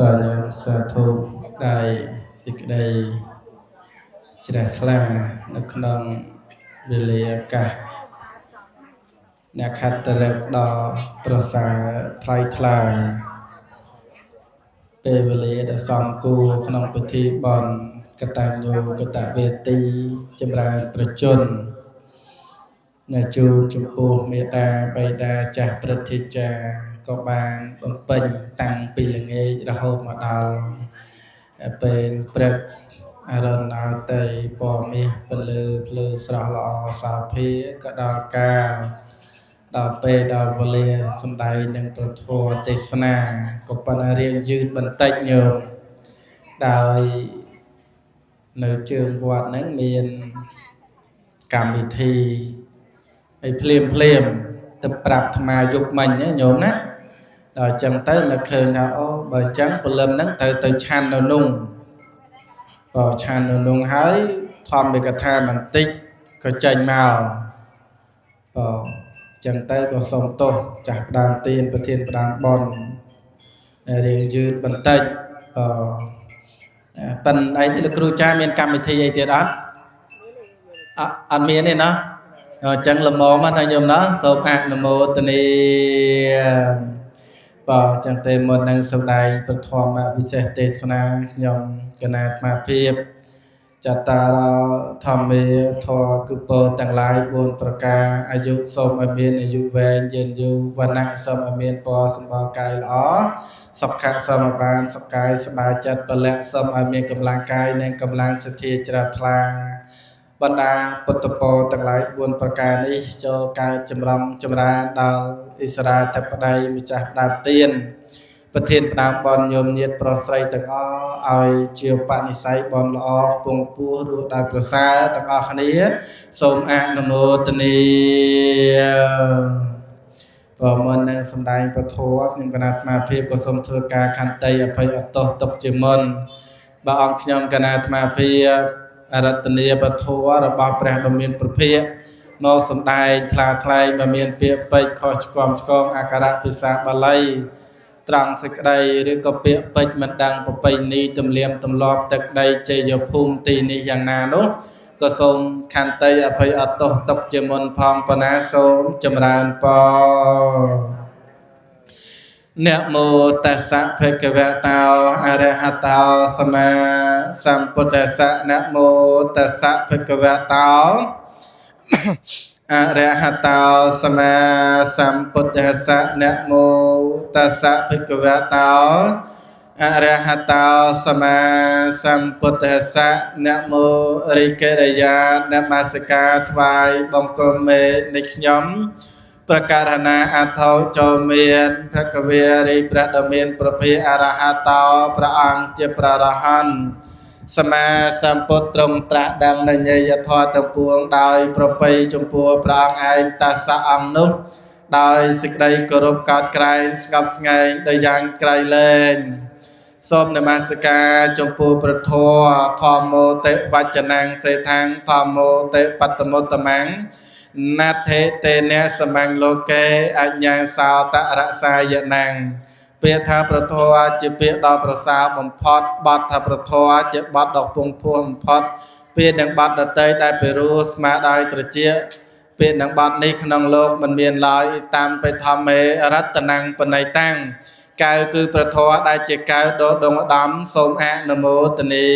តើញោមសាធុដោយសេចក្តីជ្រះថ្លានៅក្នុងវេលាឱកាសអ្នកខត្តរកដ៏ប្រសើរថ្លៃថ្លាពេលវេលាដែលសំគួរក្នុងពិធីបុណ្យកតញ្ញូកតវេទីចម្រើនប្រជជននៅជូនចំពោះមេដាបៃតាចាស់ព្រឹទ្ធាចារ្យក៏បានបំពេញតាំងពីល្ងាចរហូតមកដល់ពេលព្រឹកអរុណោតីពណ៌មាសពន្លឺភ្លឺស្រស់ល្អសោភាក៏ដល់កាលដល់ពេលដល់វេលាសំដែងនឹងប្រធមទេសនាក៏ប៉ុន្តែរៀងយឺតបន្តិចញោមដោយនៅជើងវត្តហ្នឹងមានកម្មវិធីហើយភ្លាមភ្លាមទៅប្រាប់អាត្មាយប់មិញណាញោមណាដល់អញ្ចឹងទៅនឹកឃើញថាអូបើអញ្ចឹងព្រលឹមហ្នឹងត្រូវទៅឆាន់នៅនោះបើឆាន់នៅនោះហើយធម្មកថាបន្តិចក៏ចេញមកបើអញ្ចឹងទៅក៏សូមទោសចាស់ផ្ដើមទៀនប្រធានផ្ដើមបនរៀងយឺតបន្តិចបើប៉ិនអីទេលោកគ្រូចាមានកម្មវិធីអីទៀតអត់អត់មានទេណាអញ្ចឹងល្មមណាញោមណាសូមអនុមោទនាបាទអញ្ចឹងទេមុននឹងសម្ដែងពធមវិសេសទេសនាខ្ញុំគណៈអាត្មាភាពចតារោធម្មាធម៌គឺពោទាំងឡាយ4ប្រការអាយុសូមឲ្យមានអាយុវែងយឺនយូរវណ្ណៈសូមឲ្យមានពណ៌សម្បល់កាយល្អសុខៈសូមឲ្យបានសុខកាយសប្បាយចិត្តពលៈសូមឲ្យមានកម្លាំងកាយនិងកម្លាំងសទ្ធាជ្រះថ្លាបណ្ដាពុទ្ធពរទាំងឡាយ4ប្រការនេះចូលកើតចម្រុងចម្រើនដល់អិសរាធិបតីម្ចាស់ផ្ដើមទានប្រធានផ្ដើមបនញោមញាតប្រុសស្រីទាំងអស់ឲ្យជាបនិស័យបនល្អខ្ពង់ពោះរស់ដោយប្រសើរទាំងអស់គ្នាសូមអនុមោទនាបើមុននឹងសម្ដែងពធខ្ញុំគណៈអាត្មាភាពក៏សូមធ្វើការខន្តីអភ័យអទោសទុកជាមុនបើអង្គខ្ញុំគណៈអាត្មាភាពអរតនីពធរបស់ព្រះដ៏មានព្រះភិក្ខមកសម្ដែងថ្លាថ្លែងបើមានពាក្យពេចន៍ខុសឆ្គំឆ្គងអក្ខរៈភាសាបាលីត្រង់សេចក្តីឬក៏ពាក្យពេចន៍មិនដឹងប្រពៃណីទំនៀមទម្លាប់ទឹកដីជ័យភូមិទីនេះយ៉ាងណានោះក៏សូមខន្តីអភ័យអទោសទុកជាមុនផងប៉ុណ្ណាសូមចម្រើនពរនមោតស្សៈភគវតោអរហតោសម្មាសម្ពុទ្ធស្សៈនមោតស្សៈភគវតោអរហតោសម្មាសម្ពុទ្ធស្សៈនមោតស្សៈភគវតោអរហតោសម្មាសម្ពុទ្ធស្សៈនមោរិកិរិយានមស្ការថ្វាយបង្គំមេនៃខ្ញុំប្រកាសណាអធោចូលមានភគវេរីព្រះដ៏មានព្រះភិអរហតោព្រះអង្គជាព្រះរហន្តសម្មាសម្ពុទ្ធទ្រង់ត្រាស់ដឹងនៅញយធម៌ទាំងពួងដោយប្រពៃចំពោះព្រះអង្គឯងតសៈអង្គនោះដោយសេចក្តីគោរពកោតក្រែងស្ងប់ស្ងែងដោយយ៉ាងក្រៃលែងសូមនមស្ការចំពោះព្រះធម៌ធម្មោតិវចនំសេដ្ឋាំធម្មោតិបត្តមុត្តមੰណដ្ឋិតេនសមੰលោកេអញ្ញាសោតរសាយនំពាក្យថាប្រធមជាពាក្យដ៏ប្រសើរបំផុតបទថាប្រធមជាបទដ៏ពងពោះបំផុតពាក្យនឹងបទដតីដែលពិរោះស្មើដោយត្រជាពាក្យនឹងបទនេះក្នុងលោកមិនមានឡើយតាមបិធម្មេរតនំបណៃតាំងកៅគឺប្រធមដែលជាកៅដ៏ដងឧត្តមសូមអនុមោទនា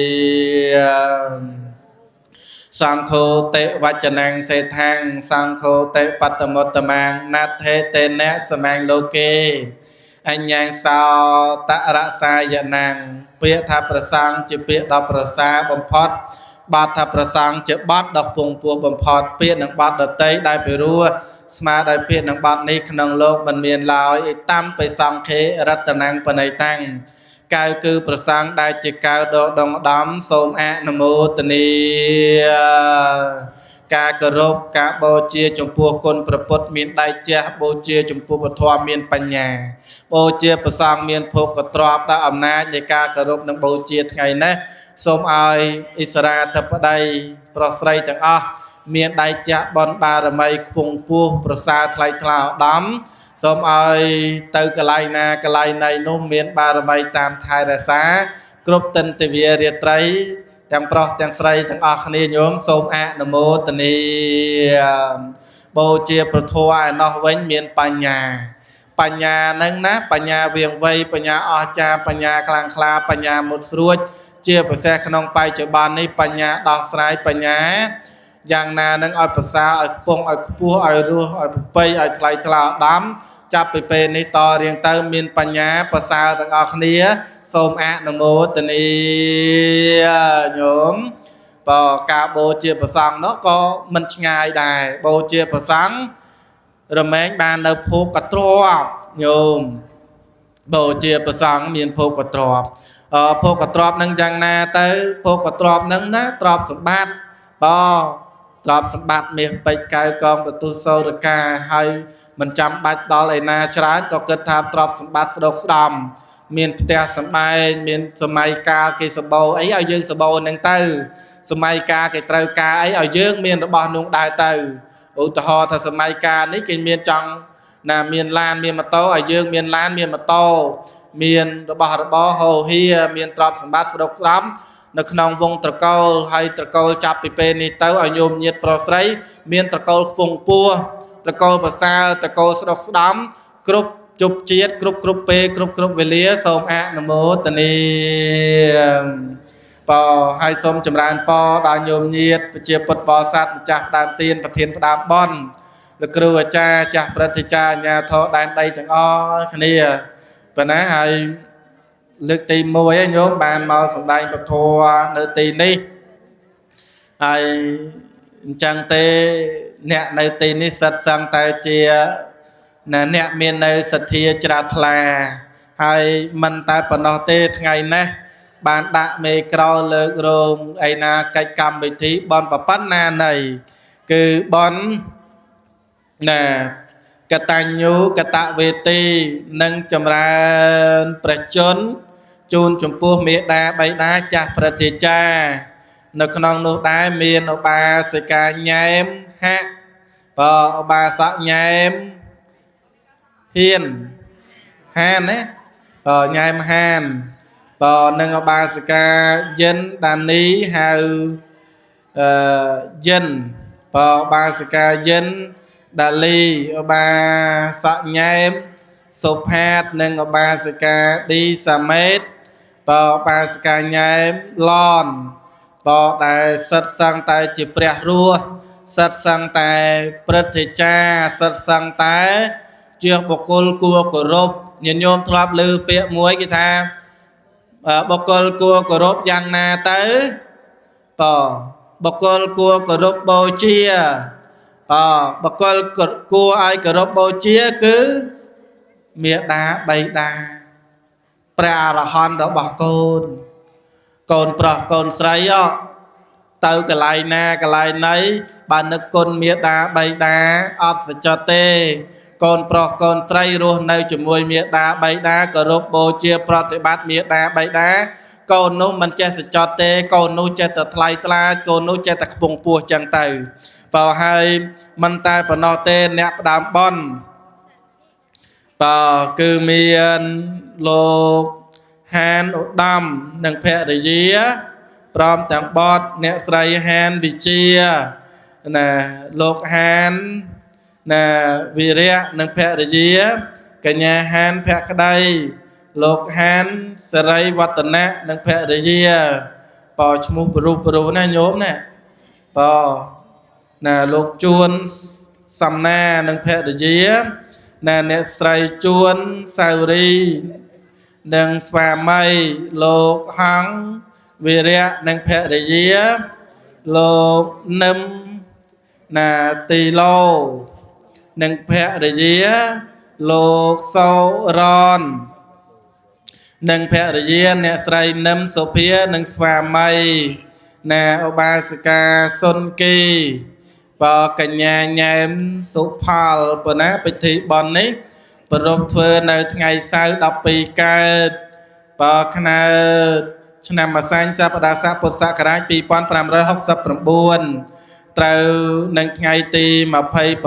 សង្ឃោតិវចនំសេដ្ឋាំសង្ឃោតិបត្តមុត្តមੰណដ្ឋេតេនសមੰលោកេអញ្ញាសោតរសាយនំពាក្យថាប្រសង្ឃជាពាក្យដ៏ប្រសើរបំផុតបទថាប្រសង្ឃជាបទដ៏ពងពោះបំផុតពាក្យនឹងបទដតីដែលពិរោះស្មើដោយពាក្យនឹងបទនេះក្នុងលោកមិនមានឡើយតាមបិសង្ឃេរតនំបណៃតាំងកៅគឺប្រសង្ឃដែលជាកៅដ៏ដងដំសូមអនុមោទនាការគោរពការបូជាចំពោះគុណព្រះពុទ្ធមានដៃជះបូជាចំពោះពធមានបញ្ញាបូជាប្រសង្ឃមានភោគទ្រព្យដល់អំណាចនៃការគោរពនិងបូជាថ្ងៃនេះសូមឲ្យអិសរាធិបតីប្រុសស្រីទាំងអស់ មានដៃចាក់បនបារមីខ្ពង់ពោះប្រសើរថ្លៃថ្លាឧត្តមសូមឲ្យទៅកន្លែងណាកន្លែងណីនោះមានបារមីតាមថែរក្សាគ្រប់ទិន្ទវារាត្រីទាំងប្រុសទាំងស្រីទាំងអស់គ្នាញោមសូមអនុមោទនាបូជាប្រធัวឯណោះវិញមានបញ្ញាបញ្ញានឹងណាបញ្ញាវៀងវៃបញ្ញាអស្ចារ្យបញ្ញាខ្លាំងក្លាបញ្ញាមុតស្រួចជាពិសេសក្នុងបច្ចុប្បន្ននេះបញ្ញាដោះស្រាយបញ្ញាយ៉ាងណានឹងឲ្យប្រសើរឲ្យខ្ពង់ឲ្យខ្ពស់ឲ្យរស់ឲ្យប្រពៃឲ្យថ្លៃថ្លាឧត្តមចាប់ពីពេលនេះតរៀងទៅមានបញ្ញាប្រសើរទាំងអស់គ្នាសូមអនុមោទនាញោមបើការបូជាប្រសង់នោះក៏មិនឆ្ងាយដែរបូជាប្រសង់រមែងបាននៅភោគទ្រព្យញោមបូជាប្រសង់មានភោគទ្រព្យភោគទ្រព្យនឹងយ៉ាងណាទៅភោគទ្រព្យនឹងណាទ្រព្យសម្បត្តិបើទ្រព្យសម្បត្តិមាសពេជ្រកែវកងបន្ទុសូរកាហើយមិនចាំបាច់ដល់ឯណាច្រើនក៏គិតថាទ្រព្យសម្បត្តិស្ដុកស្ដំមានផ្ទះសម្បែងមានសម័យកាលគេសបោអីឲ្យយើងសបោនឹងទៅសម័យកាលគេត្រូវការអីឲ្យយើងមានរបស់នោះដែរទៅឧទាហរណ៍ថាសម័យកាលនេះគេមានចង់ណាមានឡានមានម៉ូតូឲ្យយើងមានឡានមានម៉ូតូមានរបស់របរហោហៀមានទ្រព្យសម្បត្តិស្ដុកស្ដំនៅក្នុងវងត្រកូលហើយត្រកូលចាប់ពីពេលនេះទៅឲ្យញោមញាតប្រុសស្រីមានត្រកូលខ្ពង់ពោះត្រកូលប្រសើរត្រកូលស្ដុកស្ដំគ្រប់ជប់ជាតិគ្រប់គ្រប់ពេលគ្រប់គ្រប់វេលាសូមអនុមោទនាបើហើយសូមចម្រើនពរដល់ញោមញាតប្រជាពុទ្ធបរិស័ទម្ចាស់ផ្ដើមទានប្រធានផ្ដើមបុណ្យលោកគ្រូអាចារ្យចាស់ព្រឹទ្ធាចារ្យអាជ្ញាធរដែនដីទាំងអស់គ្នាប៉ុណ្ណាហើយលើកទី1ឯងញោមបានមកសម្ដែងពធនៅទីនេះហើយអញ្ចឹងទេអ្នកនៅទីនេះសិតសឹងតែជាណាអ្នកមាននៅសទ្ធាជ្រះថ្លាហើយមិនតែប៉ុណ្ណោះទេថ្ងៃនេះបានដាក់មេក្រោលើករោងឯណាកិច្ចកម្មវិធីបន់ប្រប៉ុណ្ណានៃគឺបន់ណាកតញ្ញូកតវេទីនិងចម្រើនព្រះជន្មជូនចំពោះមេដាបៃតាចាស់ព្រឹទ្ធាចារ្យនៅក្នុងនោះដែរមានឧបាសិកាញ៉ែមហៈបើឧបាសកញ៉ែមហ៊ានហានណាបើញ៉ែមហានបើនឹងឧបាសិកាយិនដានីហៅយិនបើឧបាសិកាយិនដាលីឧបាសកញ៉ែមសុផាតនិងឧបាសិកាឌីសាមេតបើឧបាសិកាញ៉ែមឡនបើដែលសិតសឹងតែជាព្រះរស់សិតសឹងតែព្រឹទ្ធាចារ្យសិតសឹងតែជាបុគ្គលគួរគោរពញាតិញោមធ្លាប់ឮពាក្យមួយគេថាបុគ្គលគួរគោរពយ៉ាងណាទៅបើបុគ្គលគួរគោរពបូជាបើបុគ្គលគួរឲ្យគោរពបូជាគឺមេដាបៃតាព្រះអរហន្តរបស់កូនកូនប្រុសកូនស្រីទៅកន្លែងណាកន្លែងណីបើនឹកគុណមេដាបៃតាអត់សច្ចទេកូនប្រុសកូនស្រីរស់នៅជាមួយមេដាបៃតាគោរពបូជាប្រតិបត្តិមេដាបៃតាកូននោះមិនចេះសច្ចទេកូននោះចេះតែថ្លៃថ្លាកូននោះចេះតែខ្ពង់ពោះចឹងទៅបើហើយមិនតែប៉ុណ្ណោះទេអ្នកផ្ដើមបុណ្យបើគឺមានលោកហានឧត្តមនិងភរិយាព្រមទាំងបតអ្នកស្រីហានវិជាណាលោកហានណាវិរៈនិងភរិយាកញ្ញាហានភក្តីលោកហានសិរីវឌ្ឍនៈនិងភរិយាបើឈ្មោះប្រុសប្រុសណាញោមណាបើណាលោកជួនសំណានិងភរិយាណាអ្នកស្រីជួនសៅរីនិងស្វាមីលោកហង្សវិរៈនិងភរិយាលោកនឹមណាទីឡូនិងភរិយាលោកសូរននិងភរិយាអ្នកស្រីនឹមសុភានិងស្វាមីណាឧបាសិកាសុនគីបើកញ្ញាញ៉ែមសុផលប៉ុណ្ណាពិធីបុណ្យនេះប្រារព្ធធ្វើនៅថ្ងៃសៅរ៍12កើតបើខ្នើឆ្នាំម្សាញ់សប្តាហ៍ស័កពុទ្ធសករាជ2569 ត្រូវនឹងថ្ងៃទី28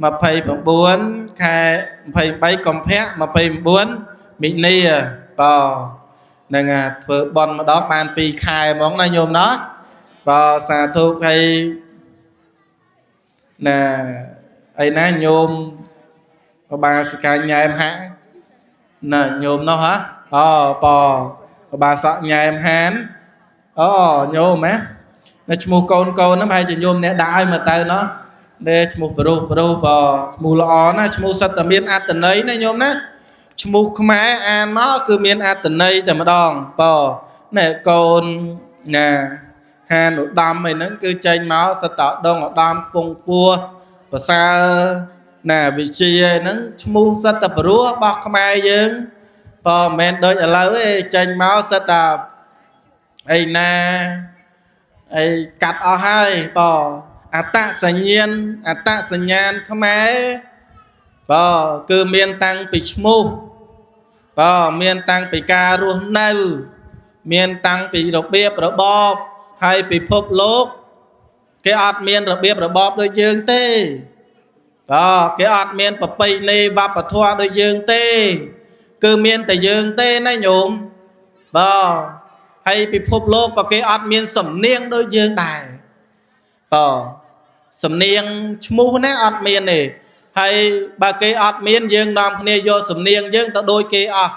29ខែ23កុម្ភៈ29មិនិនាបាទនឹងធ្វើបន់ម្ដងបាន2ខែហ្មងណាញោមណោះបាទសាធុហើយណាអីណាញោមបាសិកាញ៉ែមហាក់ណាញោមណោះហ៎អូបបាសកញ៉ែមហានអូញោមហ៎នៅឈ្មោះកូនកូនហ្នឹងប្រហែលជាញោមអ្នកដាក់ឲ្យមើលទៅណោះនេះឈ្មោះប្រុសប្រុសបឈ្មោះល្អណាឈ្មោះសិតតែមានអត្តន័យណាញោមណាឈ្មោះខ្មែរអានមកគឺមានអត្តន័យតែម្ដងបនេះកូនណាហានឧត្តមអីហ្នឹងគឺចេញមកសិតតែដងឧត្តមពងពោះប្រសើរណាវិជាហ្នឹងឈ្មោះសិតតែព្រោះរបស់ខ្មែរយើងបើមិនមែនដូចឥឡូវទេចេញមកសិតតែអីណាអីកាត់អស់ហើយបើអត្តសញ្ញាណអត្តសញ្ញាណខ្មែរបើគឺមានតាំងពីឈ្មោះបើមានតាំងពីការរស់នៅមានតាំងពីរបៀបរបបហើយពិភពលោកគេអត់មានរបៀបរបបដូចយើងទេបាទគេអត់មានប្រពៃណីវប្បធម៌ដូចយើងទេគឺមានតែយើងទេណាញោមបាទហើយពិភពលោកក៏គេអត់មានសំនៀងដូចយើងដែរបាទសំនៀងឈ្មោះណាអត់មានទេហើយបើគេអត់មានយើងនាំគ្នាយកសំនៀងយើងទៅដូចគេអស់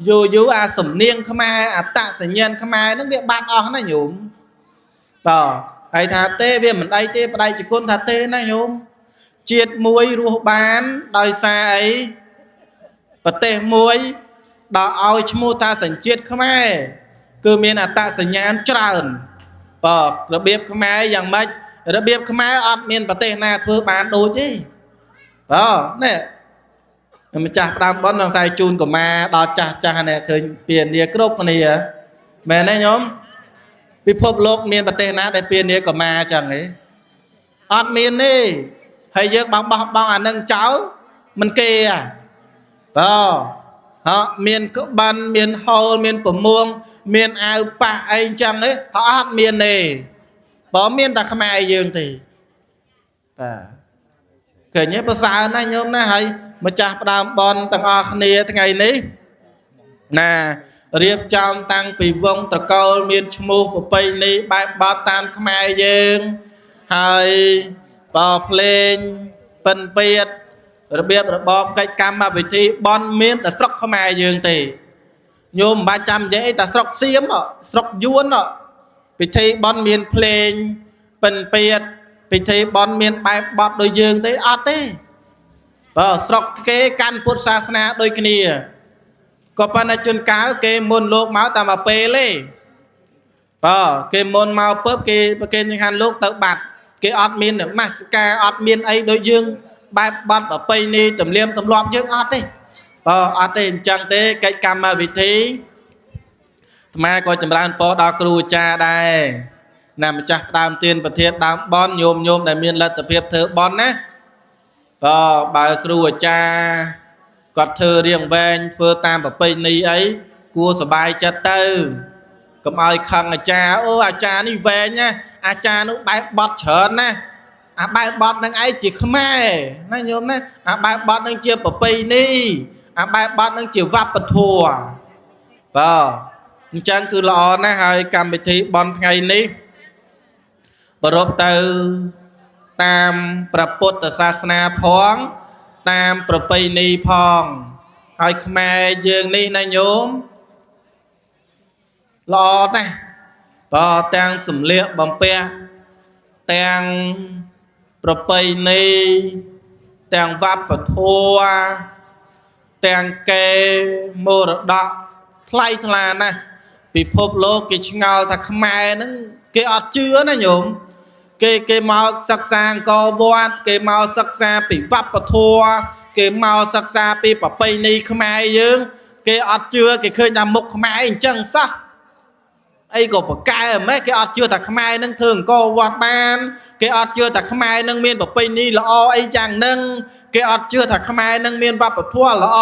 យូរយូរអាសំនៀងខ្មែរអត្តសញ្ញាណខ្មែរហ្នឹងវាបាត់អស់ណាញោមបាទហើយថាទេវាមិនអីទេបដិជគុណថាទេណាញោមជាតិមួយរស់បានដោយសារអីប្រទេសមួយដល់ឲ្យឈ្មោះថាសញ្ជាតិខ្មែរគឺមានអត្តសញ្ញាណច្រើនបាទរបៀបខ្មែរយ៉ាងម៉េចរបៀបខ្មែរអត់មានប្រទេសណាធ្វើបានដូចទេបាទនេះម្ចាស់ផ្ដើមបន់នឹងខ្សែជូនកុមារដល់ចាស់ចាស់នេះឃើញពៀនាគ្រប់គ្នាមែនទេញោមពិភពលោកមានប្រទេសណាដែលពៀនាកុមារចឹងទេអត់មានទេហើយយើងបោះបង់អានឹងចោលមិនគេហ៎បាទហ៎មានក្បិនមានហូលមានប្រមួងមានអាវប៉ាក់អីចឹងទេថាអត់មានទេបើមានតែខ្មែរយើងទេបាទឃើញទេប្រសើរណាស់ញោមណាហើយម្ចាស់ផ្ដើមបន់ទាំងអស់គ្នាថ្ងៃនេះណារៀបចំតាំងពីវងត្រកូលមានឈ្មោះប្រពៃណីបែបបទតាមខ្មែរយើងហើយបើភ្លេងពិនពៀតរបៀបរបបកិច្ចកម្មវិធីបន់មានតែស្រុកខ្មែរយើងទេញោមមិនបាច់ចាំនិយាយអីតែស្រុកសៀមស្រុកយួនពិធីបន់មានភ្លេងពិនពៀតពិធីបន់មានបែបបទដូចយើងទេអត់ទេបើស្រុកគេកាន់ពុទ្ធសាសនាដូចគ្នាក៏ប៉ុន្តែជួនកាលគេមុនលោកមកតាមមួយពេលទេបើគេមុនមកពើបគេចង្ហាន់លោកទៅបាត់គេអត់មាននមស្ការអត់មានអីដូចយើងបែបបទប្រពៃណីទំនៀមទម្លាប់យើងអត់ទេបើអត់ទេអញ្ចឹងទេកិច្ចកម្មវិធីអាត្មាក៏ចម្រើនពរដល់គ្រូអាចារ្យដែរណាម្ចាស់ផ្ដើមទានប្រធានដើមបន់ញោមញោមដែលមានលទ្ធភាពធ្វើបន់ណាបើបើគ្រូអាចារ្យគាត់ធ្វើរៀងវែងធ្វើតាមប្រពៃណីអីគួរសบายចិត្តទៅកុំឲ្យខឹងអាចារ្យអូអាចារ្យនេះវែងណាអាចារ្យនោះបែបបត់ច្រើនណាអាបែបបត់នឹងឯងជាខ្មែរណាញោមណាអាបែបបត់នឹងជាប្រពៃណីអាបែបបត់នឹងជាវប្បធម៌បាទអញ្ចឹងគឺល្អណាស់ហើយកម្មវិធីបន់ថ្ងៃនេះប្រពទៅតាមព្រះពុទ្ធសាសនាផងតាមប្រពៃណីផងហើយខ្មែរយើងនេះណាញោមល្អណាស់បើទាំងសម្លៀកបំពាក់ទាំងប្រពៃណីទាំងវប្បធម៌ទាំងកេមរតកថ្លៃថ្លាណាស់ពិភពលោកគេឆ្ងល់ថាខ្មែរហ្នឹងគេអត់ជឿណាញោមគេមកសិក្សាអង្គរវត្តគេមកសិក្សាពីវប្បធម៌គេមកសិក្សាពីប្រពៃណីខ្មែរយើងគេអត់ជឿគេឃើញថាមុខខ្មែរអញ្ចឹងសោះអីក៏ប្រកែម៉េះគេអត់ជឿថាខ្មែរនឹងធ្វើអង្គរវត្តបានគេអត់ជឿថាខ្មែរនឹងមានប្រពៃណីល្អអីយ៉ាងហ្នឹងគេអត់ជឿថាខ្មែរនឹងមានវប្បធម៌ល្អ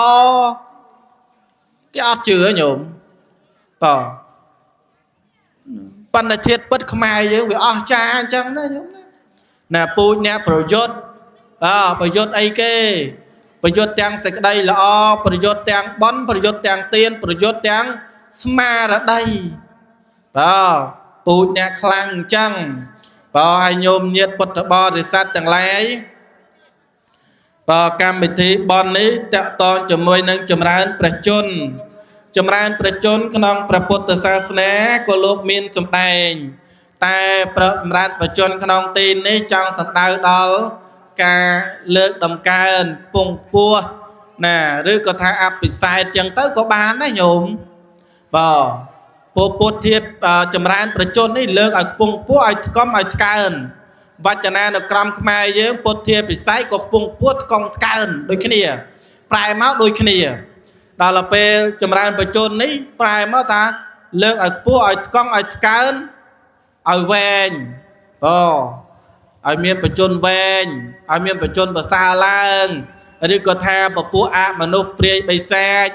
គេអត់ជឿញោមបាទបណ្ឌិតពិតខ្មែរយើងវាអស់ចាអញ្ចឹងណាញោមណា ណាពូជអ្នកប្រយុទ្ធប្រយុទ្ធអីគេប្រយុទ្ធទាំងសេចក្តីល្អប្រយុទ្ធទាំងបុណ្យប្រយុទ្ធទាំងទានប្រយុទ្ធទាំងស្មារតីបាទពូជអ្នកខ្លាំងអញ្ចឹងបាទឲ្យញោមញាតិពុទ្ធបរិស័ទទាំងឡាយបាទកម្មវិធីបុណ្យនេះតកតងជាមួយនឹងចម្រើនព្រះជន្មចម្រើនព្រះជន្មក្នុងព្រះពុទ្ធសាសនាក៏លោកមានសម្ដែងតែចម្រើនព្រះជន្មក្នុងទីនេះចង់សំដៅដល់ការលើកដំកើងខ្ពង់ខ្ពស់ណាឬក៏ថាអភិសេកចឹងទៅក៏បានដែរញោមបាទពុទ្ធធៀបចម្រើនព្រះជន្មនេះលើកឲ្យខ្ពង់ខ្ពស់ឲ្យថ្កុំឲ្យថ្កើងវចនានុក្រមខ្មែរយើងពុទ្ធាពិស័យក៏ខ្ពង់ខ្ពស់ថ្កុំថ្កើងដូចគ្នាប្រែមកដូចគ្នាដល់ពេលចម្រើនព្រះជន្មនេះប្រែមកថាលើកឲ្យខ្ពស់ឲ្យថ្កុំឲ្យថ្កើងឲ្យវែងបាទឲ្យមានព្រះជន្មវែងឲ្យមានព្រះជន្មប្រសើរឡើងឬក៏ថាពពួកអមនុស្សព្រាយបិសាច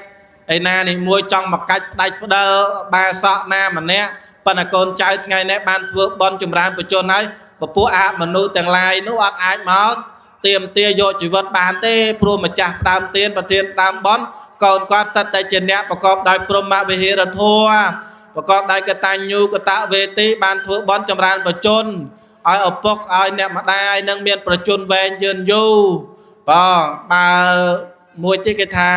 ឯណានេះមួយចង់មកកាច់ផ្ដាច់ផ្ដិលបាសកណាម្នាក់ប៉ុន្តែកូនចៅថ្ងៃនេះបានធ្វើបុណ្យចម្រើនព្រះជន្មហើយពពួកអមនុស្សទាំងឡាយនោះអត់អាចមកទៀមទាយកជីវិតបានទេព្រោះម្ចាស់ផ្ដើមទានប្រធានផ្ដើមបុណ្យកូនគាត់សិតតែជាអ្នកប្រកបដោយព្រហ្មវិហារធម៌ប្រកបដោយកតញ្ញូកតវេទីបានធ្វើបុណ្យចម្រើនព្រះជន្មឲ្យឪពុកឲ្យអ្នកម្ដាយនឹងមានព្រះជន្មវែងយឺនយូរបាទបើមួយទៀតគេថា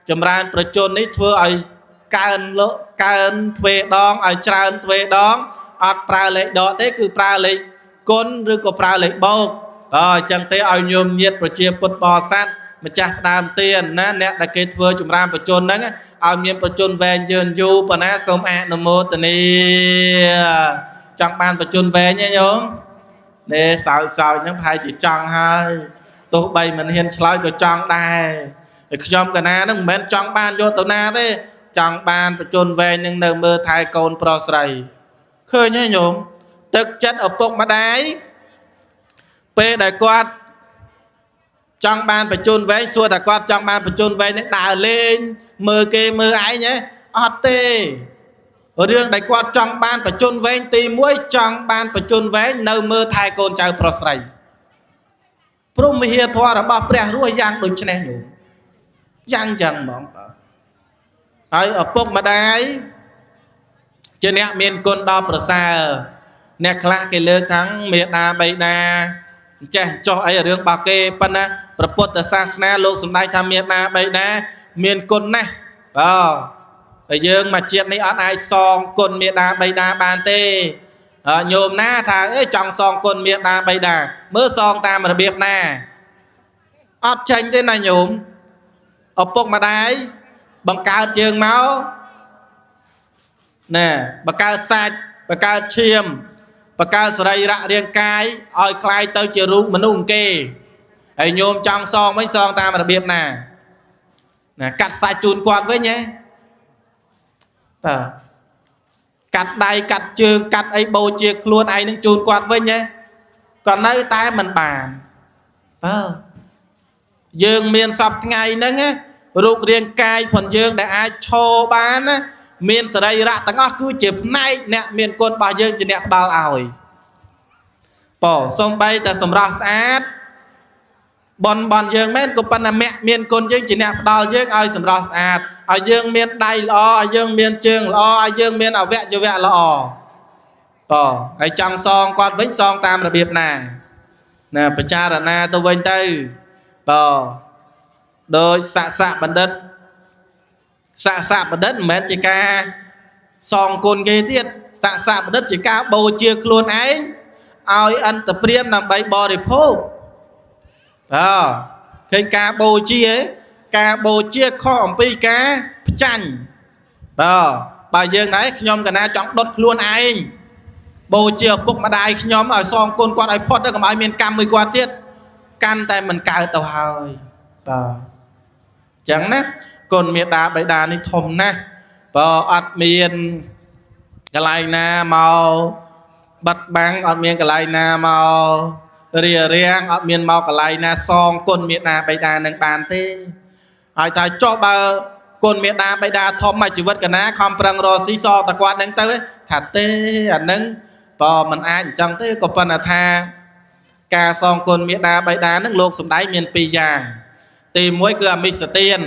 ចម្រើនព្រះជន្មនេះធ្វើឲ្យកើនលោកកើនទ្វេដងឲ្យច្រើនទ្វេដងអត់ប្រើលេខដកទេគឺប្រើលេខគុណឬក៏ប្រើលេខបូកបាទអញ្ចឹងទេឲ្យញោមញាតិប្រជាពុទ្ធបរិស័ទម្ចាស់ផ្ដើមទានណាអ្នកដែលគេធ្វើចម្រើនព្រះជន្មហ្នឹងឲ្យមានព្រះជន្មវែងយឺនយូរប៉ុណ្ណាសូមអនុមោទនាចង់បានព្រះជន្មវែងទេញោមនេះសោចសោចហ្នឹងប្រហែលជាចង់ហើយទោះបីមិនហ៊ានឆ្លើយក៏ចង់ដែរហើយខ្ញុំកណាហ្នឹងមិនមែនចង់បានយកទៅណាទេចង់បានព្រះជន្មវែងនឹងនៅមើលថែកូនប្រុសស្រីឃើញទេញោមទឹកចិត្តឪពុកម្ដាយពេលដែលគាត់ចង់បានបញ្ជូនវែងសួរតែគាត់ចង់បានបញ្ជូនវែងនឹងដើរលេងមើលគេមើលឯងហ៎អត់ទេរឿងដែលគាត់ចង់បានបញ្ជូនវែងទី1ចង់បានបញ្ជូនវែងនៅមើលថែកូនចៅប្រុសស្រីព្រហ្មវិហារធម៌របស់ព្រះរស់យ៉ាងដូចនេះញោមយ៉ាងចឹងហ្មងបាទហើយឪពុកម្ដាយជាអ្នកមានគុណដ៏ប្រសើរអ្នកខ្លះគេលើកทั้งមេដាបៃតាចេះចោះអីរឿងរបស់គេប៉ុន្តែព្រះពុទ្ធសាសនាលោកសម្ដែងថាមេដាបៃតាមានគុណណាស់បាទតែយើងមកជាតិនេះអត់អាចសងគុណមេដាបៃតាបានទេញោមណាថាអេចង់សងគុណមេដាបៃតាមើលសងតាមរបៀបណាអត់ចេញទេណាញោមឪពុកម្ដាយបង្កើតយើងមកណែបង្កើតសាច់បង្កើតឈាមបង្កើតសរីរៈរាងកាយឲ្យคล้ายទៅជារូបមនុស្សគេហើយញោមចង់សងវិញសងតាមរបៀបណាណាកាត់សាច់ជូនគាត់វិញហ៎បាទកាត់ដៃកាត់ជើងកាត់អីបូជាខ្លួនឯងនឹងជូនគាត់វិញហ៎ក៏នៅតែមិនបានបាទយើងមានសពថ្ងៃហ្នឹងរូបរាងកាយផងយើងដែលអាចឈរបានណាមានសរីរៈទាំងអស់គឺជាផ្នែកអ្នកមានគុណរបស់យើងជាអ្នកផ្ដល់ឲ្យបើសំបីតែសម្រស់ស្អាតបនបនយើងមែនក៏ប៉ុន្តែមគ្គមានគុណយើងជាអ្នកផ្ដល់យើងឲ្យសម្រស់ស្អាតឲ្យយើងមានដៃល្អឲ្យយើងមានជើងល្អឲ្យយើងមានអវយវៈល្អបើហើយចង់សងគាត់វិញសងតាមរបៀបណាណាពិចារណាទៅវិញទៅបើដោយស័ក្តិបណ្ឌិតស័ក្តិបណ្ឌិតមិនមែនជាការសងគុណគេទៀតស័ក្តិបណ្ឌិតជាការបូជាខ្លួនឯងឲ្យអន្តព្រាមដើម្បីបរិភោគបាទឃើញការបូជាការបូជាខុសអំពីការផ្ចាញ់បាទបើយើងដែរខ្ញុំកណាចង់ដុតខ្លួនឯងបូជាឪពុកម្ដាយខ្ញុំឲ្យសងគុណគាត់ឲ្យផុតទៅកុំឲ្យមានកម្មមួយគាត់ទៀតកាន់តែមិនកើតទៅហើយបាទអញ្ចឹងណាគុណមេដាបៃតានេះធំណាស់បើអត់មានកន្លែងណាមកបិទបាំងអត់មានកន្លែងណាមករារាំងអត់មានមកកន្លែងណាសងគុណមេដាបៃតានឹងបានទេហើយថាចុះបើគុណមេដាបៃតាធំមកជីវិតកណាខំប្រឹងរកស៊ីសងតែគាត់នឹងទៅថាទេអានឹងបើមិនអាចអញ្ចឹងទេក៏ប៉ុន្តែថា ការសងគុណមេដាបៃតានឹងលោកសំដែងមានពីរយ៉ាងទី1គឺអមិសទាន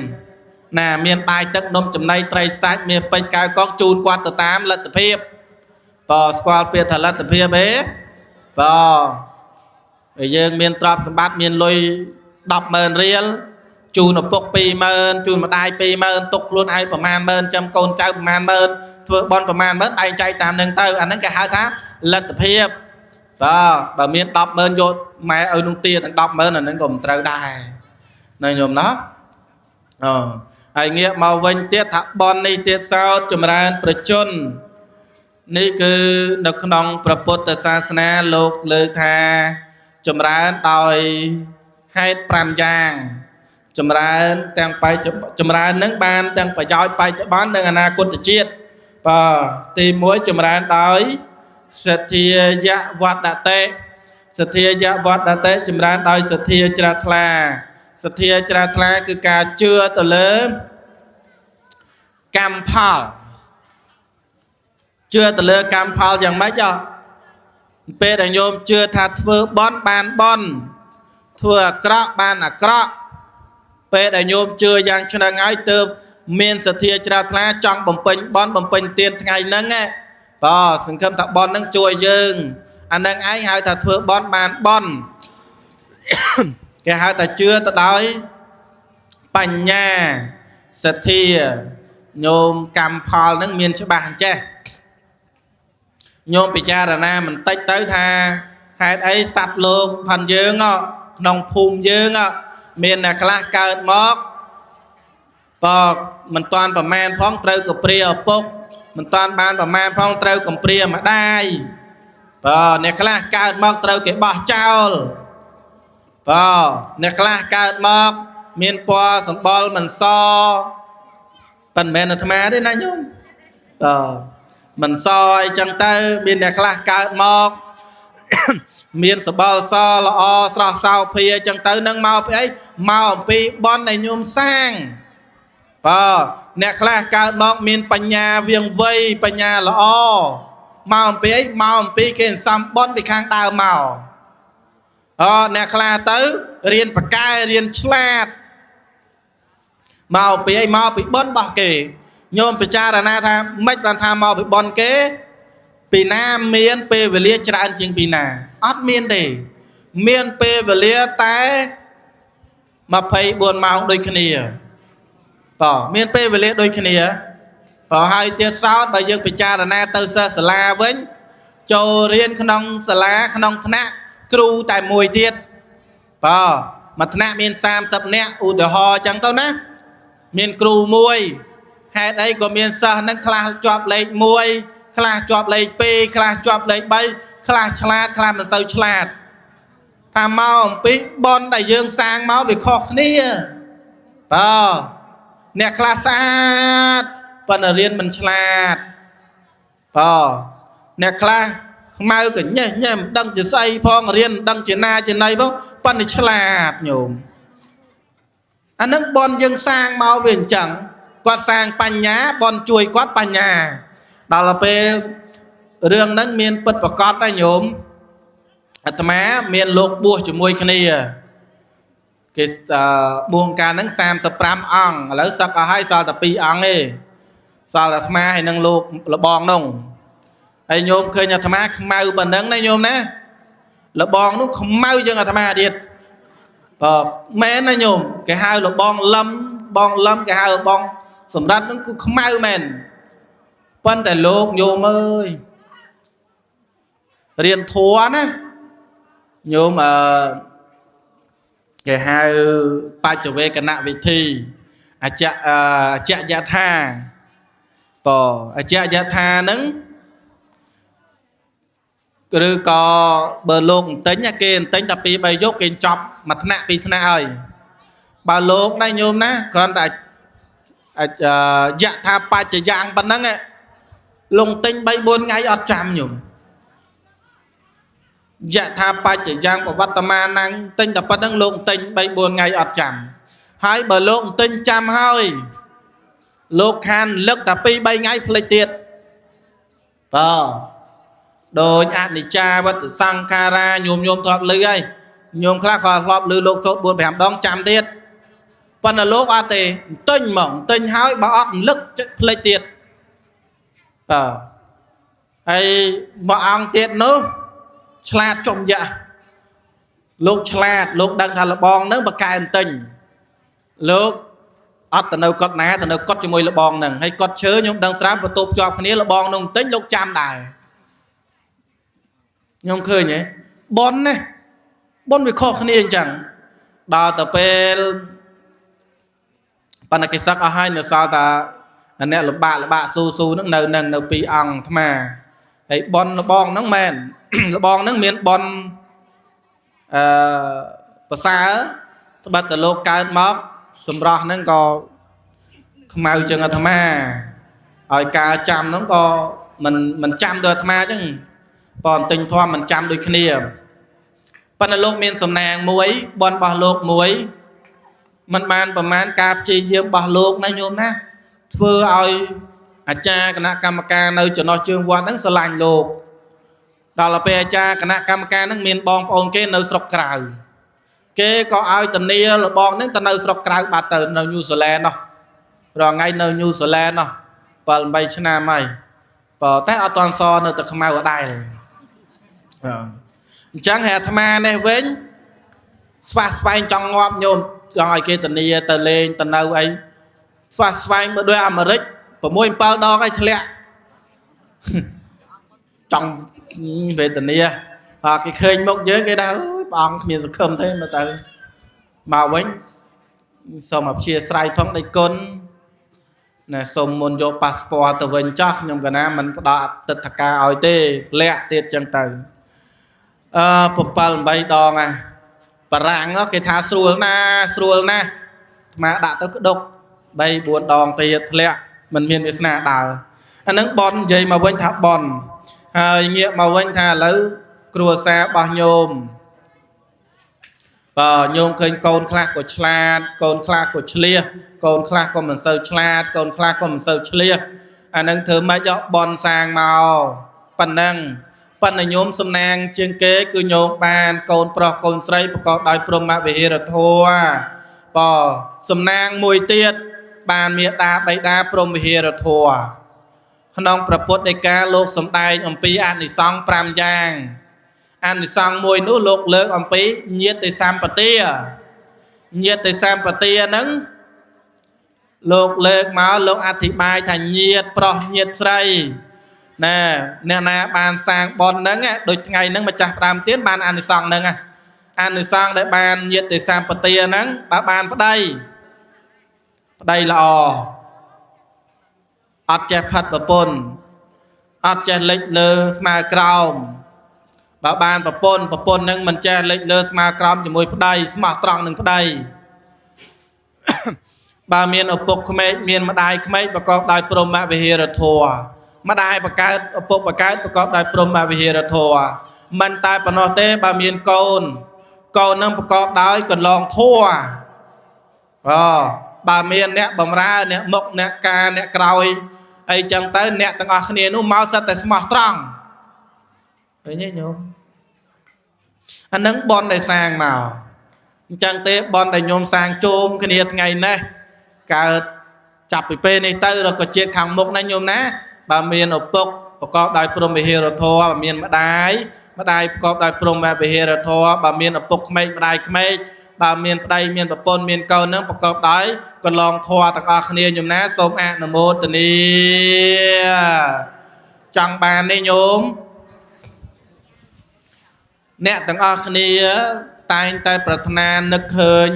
ណាមានបាយទឹកនំចំណីត្រីសាច់មាសពេជ្រកៅកងជូនគាត់ទៅតាមលទ្ធភាពបើស្គាល់ពាក្យថាលទ្ធភាពទេបើយើងមានទ្រព្យសម្បត្តិមានលុយ100000រៀលជូនឪពុក20000ជូនម្ដាយ20000ទុកខ្លួនឯងប្រមាណ10000ចាំកូនចៅប្រមាណ10000ធ្វើបន់ប្រមាណ10000បែងចែកតាមនឹងទៅអាហ្នឹងគេហៅថាលទ្ធភាពបាទបើមាន100000យកម៉ែឲ្យនោះទាទាំង100000អាហ្នឹងក៏មិនត្រូវដែរណាញោមណាអូហើយងាកមកវិញទៀតថាបន់នេះទៀតសោតចម្រើនប្រជជននេះគឺនៅក្នុងព្រះពុទ្ធសាសនាលោកលើកថាចម្រើនដោយហេតុ5យ៉ាងចម្រើនទាំងបច្ចចម្រើននឹងបានទាំងប្រយោជន៍បច្ចុប្បន្ននិងអនាគតជាតិបាទទី1ចម្រើនដោយសទ្ធាយវត្តតិសទ្ធាយវត្តតិចម្រើនដោយសទ្ធាជ្រះថ្លាសទ្ធាជ្រះថ្លាគឺការជឿទៅលើកម្មផលជឿទៅលើកម្មផលយ៉ាងម៉េចអពេលដែលញោមជឿថាធ្វើបន់បានបន់ធ្វើអាក្រក់បានអាក្រក់ពេលដែលញោមជឿយ៉ាងឆ្នឹងហើយទើបមានសទ្ធាជ្រះថ្លាចង់បំពេញបន់បំពេញទានថ្ងៃហ្នឹងបាទសង្ឃឹមថាបន់ហ្នឹងជួយយើងអាហ្នឹងឯងហៅថាធ្វើបន់បានបន់គេហៅថាជឿទៅដោយបញ្ញាសទ្ធាញោមកម្មផលហ្នឹងមានច្បាស់អញ្ចេះញោមពិចារណាបន្តិចទៅថាហេតុអីសត្វលោកផាន់យើងក្នុងភូមិយើងមានអ្នកខ្លះកើតមកបើមិនតាន់ប្រមាណផងត្រូវកំព្រាឪពុកមិនតាន់បានប្រមាណផងត្រូវកំព្រាម្ដាយបើអ្នកខ្លះកើតមកត្រូវគេបោះចោលបើអ្នកខ្លះកើតមកមានពណ៌សម្បុរមិនសប៉ុន្មានអាត្មាទេណាញោមបើមិនសអីចឹងទៅមានអ្នកខ្លះកើតមកមានសបល់សល្អស្រស់សោភាចឹងទៅនឹងមកពីអីមកអំពីបន់ដែលញោមសាងបើអ្នកខ្លះកើតមកមានបញ្ញាវៀងវៃបញ្ញាល្អមកអំពីអីមកអំពីគេសំបន់ពីខាងដើមមកអអ្នកខ្លះទៅរៀនបកែរៀនឆ្លាតមកពីអីមកពីបន់របស់គេញោមពិចារណាថាមិនបានថាមកពីបន់គេពីណាមានពេលវេលាច្រើនជាងពីណាអត់មានទេមានពេលវេលាតែ24ម៉ោងដូចគ្នាបាទមានពេលវេលាដូចគ្នាបើហើយទៀតសោតបើយើងពិចារណាទៅសិស្សសាលាវិញចូលរៀនក្នុងសាលាក្នុងថ្នាក់គ្រូតែមួយទៀតបាទមួយថ្នាក់មាន30នាក់ឧទាហរណ៍អញ្ចឹងទៅណាមានគ្រូមួយហេតុអីក៏មានសិស្សនឹងខ្លះជាប់លេខ1ខ្លះជាប់លេខ2ខ្លះជាប់លេខ3ខ្លះឆ្លាតខ្លះមិនសូវឆ្លាតថាមកអំពីបនដែលយើងសាងមកវាខុសគ្នាបាទអ្នកខ្លះស្អាតប៉ុន្តែរៀនមិនឆ្លាតបាទអ្នកខ្លះខ្មៅកញេះញេះមិនដឹងជាស្អីផងរៀនមិនដឹងជាណាជាណីផងប៉ុន្តែឆ្លាតញោមអានឹងបនយើងសាងមកវាអញ្ចឹងគាត់សាងបញ្ញាបនជួយគាត់បញ្ញាដល់ពេលរឿងហ្នឹងមានពិតប្រកបដែរញោមអាត្មាមានលោកបួសជាមួយគ្នាគេបួសកាលហ្នឹង35អង្គឥឡូវសឹកអស់ហើយសល់តែ2អង្គទេសល់តែអាត្មាហើយនឹងលោកលបងនោះហើយញោមឃើញអាត្មាខ្មៅប៉ុណ្ណឹងណាញោមណាលបងនោះខ្មៅជាងអាត្មាទៀតបើមែនណាញោមគេហៅលបងលឹមបងលឹមគេហៅបងសម្រាប់ហ្នឹងគឺខ្មៅមែនប៉ុន្តែលោកញោមអើយរៀនធម៌ណាញោមគេហៅបច្ចវេកណវិធីអចអចយថាបើអចយថាហ្នឹងឬក៏បើលោកបន្ទិញគេបន្ទិញតែ2 3យប់គេចប់មួយថ្នាក់ពីរថ្នាក់ហើយបើលោកដែរញោមណាគ្រាន់តែយថាបច្ចយ៉ាងប៉ុណ្ណឹងលងទិញ3 4ថ្ងៃអត់ចាំញោមយថាបច្ចយ៉ាងបវត្តមាណាំងទិញតែប៉ុណ្្នឹងលោកទិញ3 4ថ្ងៃអត់ចាំហើយបើលោកទិញចាំហើយលោកខានលឹកតែ2 3ថ្ងៃភ្លេចទៀតបាទ ដោយអនិច្ចាវត្តសង្ខារាញោមញោមធ្លាប់ឮហើយញោមខ្លះក៏ធ្លាប់ឮលោកសូត្រ4 5ដងចាំទៀតប៉ុន្តែលោកអត់ទេទិញហ្មងទិញហើយបើអត់រំលឹកភ្លេចទៀតបាទហើយមួយអង្គទៀតនោះឆ្លាតចំយ៉ាលោកឆ្លាតលោកដឹងថាលបងនឹងបកែទិញលោកអត់ទៅនៅកត់ណាទៅនៅកត់ជាមួយលបងនឹងហើយកត់ឈើខ្ញុំដឹងស្រាប់បន្ទប់ជាប់គ្នាលបងនឹងទិញលោកចាំដែរខ្ញុំឃើញហ៎បនណាបនវាខុសគ្នាអញ្ចឹងដល់ទៅពេលបណ្ឌកិសឹកអស់ហើយនៅសល់តាអ្នកលំបាកលបាក់ស៊ូស៊ូហ្នឹងនៅនឹងនៅពីរអង្គអាត្មាហើយបនលបងហ្នឹងមែនលបងហ្នឹងមានបនអឺប្រសើរត្បិតតលោកកើតមកសម្រស់ហ្នឹងក៏ខ្មៅជាងអាត្មាឲ្យការចាំហ្នឹងក៏មិនចាំដូចអាត្មាអញ្ចឹងបើអន្ទិញធម៌មិនចាំដូចគ្នាប៉ុន្តែលោកមានសំណាងមួយបនរបស់លោកមួយមិនបានប្រមាណការព្យាយាមរបស់លោកណាញោមណាធ្វើឲ្យអាចារ្យគណៈកម្មការនៅចំណោះជើងវត្តហ្នឹងស្រឡាញ់លោកដល់ពេលអាចារ្យគណៈកម្មការហ្នឹងមានបងប្អូនគេនៅស្រុកក្រៅគេក៏ឲ្យតានីលបងហ្នឹងទៅនៅស្រុកក្រៅបាត់ទៅនៅញូហ្សេឡង់នោះរាល់ថ្ងៃនៅញូហ្សេឡង់នោះ7 8ឆ្នាំហើយបើតែអត់ទាន់សនៅតែខ្មៅអដែលអញ្ចឹងហើយអាត្មានេះវិញស្វះស្វែងចង់ងាប់ញោមចង់ឲ្យគេធានាទៅលេងទៅនៅអីស្វះស្វែងបើដូចអាមេរិក6 7ដងឲ្យធ្លាក់ចង់វេទនាហើយគេឃើញមុខយើងគេថាព្រះអង្គគ្មានសង្ឃឹមទេមើលទៅមកវិញសូមអព្យាស្រ័យផងដេចគុណណែសូមមុនយកប៉ាសពតទៅវិញចោះខ្ញុំកណាមិនផ្ដល់អតិថការឲ្យទេធ្លាក់ទៀតចឹងទៅអឺ7 8ដងហ่ะបារាំងគេថាស្រួលណាស្រួលណាស់អាត្មាដាក់ទៅក្តុក3 4ដងទៀតធ្លាក់មិនមានវាសនាដើរអានឹងបននិយាយមកវិញថាបនហើយងាកមកវិញថាឥឡូវគ្រួសាររបស់ញោមបើញោមឃើញកូនខ្លះក៏ឆ្លាតកូនខ្លះក៏ឆ្លៀសកូនខ្លះក៏មិនសូវឆ្លាតកូនខ្លះក៏មិនសូវឆ្លៀសអានឹងធ្វើម៉េចយកបនសាងមកប៉ុណ្ណឹងប៉ុន្តែញោមសំណាងជាងគេគឺញោមបានកូនប្រុសកូនស្រីប្រកបដោយព្រហ្មវិហារធម៌បើសំណាងមួយទៀតបានមេដាបៃតាព្រហ្មវិហារធម៌ក្នុងព្រះពុទ្ធដីកាលោកសម្ដែងអំពីអានិសង្ស5យ៉ាងអានិសង្សមួយនោះលោកលើកអំពីញាតិសម្បទាញាតិសម្បទាហ្នឹងលោកលើកមកលោកអធិប្បាយថាញាតិប្រុសញាតិស្រីណែអ្នកណាបានសាងបុណ្យហ្នឹងដូចថ្ងៃហ្នឹងម្ចាស់ផ្ដើមទៀនបានអានិសង្សហ្នឹងអានិសង្សដែលបានញាតិសម្បទាហ្នឹងបើបានប្តីប្តីល្អអត់ចេះផិតប្រពន្ធអត់ចេះលិចលើស្មើក្រោមបើបានប្រពន្ធប្រពន្ធនឹងមិនចេះលិចលើស្មើក្រោមជាមួយប្តីស្មោះត្រង់នឹងប្តី បើមានឪពុកក្មេកមានម្ដាយក្មេកប្រកបដោយព្រហ្មវិហារធម៌ម្ដាយបង្កើតឪពុកបង្កើតប្រកបដោយព្រហ្មវិហារធម៌មិនតែប៉ុណ្ណោះទេបើមានកូនកូននឹងប្រកបដោយកន្លងធម៌បើមានអ្នកបំរើអ្នកមុខអ្នកការអ្នកក្រោយអីចឹងទៅអ្នកទាំងអស់គ្នានោះមកសិតតែស្មោះត្រង់ឃើញទេញោមអានឹងបនដែលសាងមកអញ្ចឹងទេបនដែលញោមសាងជុំគ្នាថ្ងៃនេះកើតចាប់ពីពេលនេះទៅរកជាតិខាងមុខណាញោមណាបើមានឪពុកប្រកបដោយព្រហ្មវិហារធម៌បើមានម្ដាយម្ដាយប្រកបដោយព្រហ្មវិហារធម៌បើមានឪពុកក្មេកម្ដាយក្មេកបើមានប្តីមានប្រពន្ធមានកូននឹងប្រកបដោយកន្លងធម៌ទាំងអស់គ្នាញោមណាសូមអនុមោទនាចង់បាននេះញោមអ្នកទាំងអស់គ្នាតែងតែប្រាថ្នានឹកឃើញ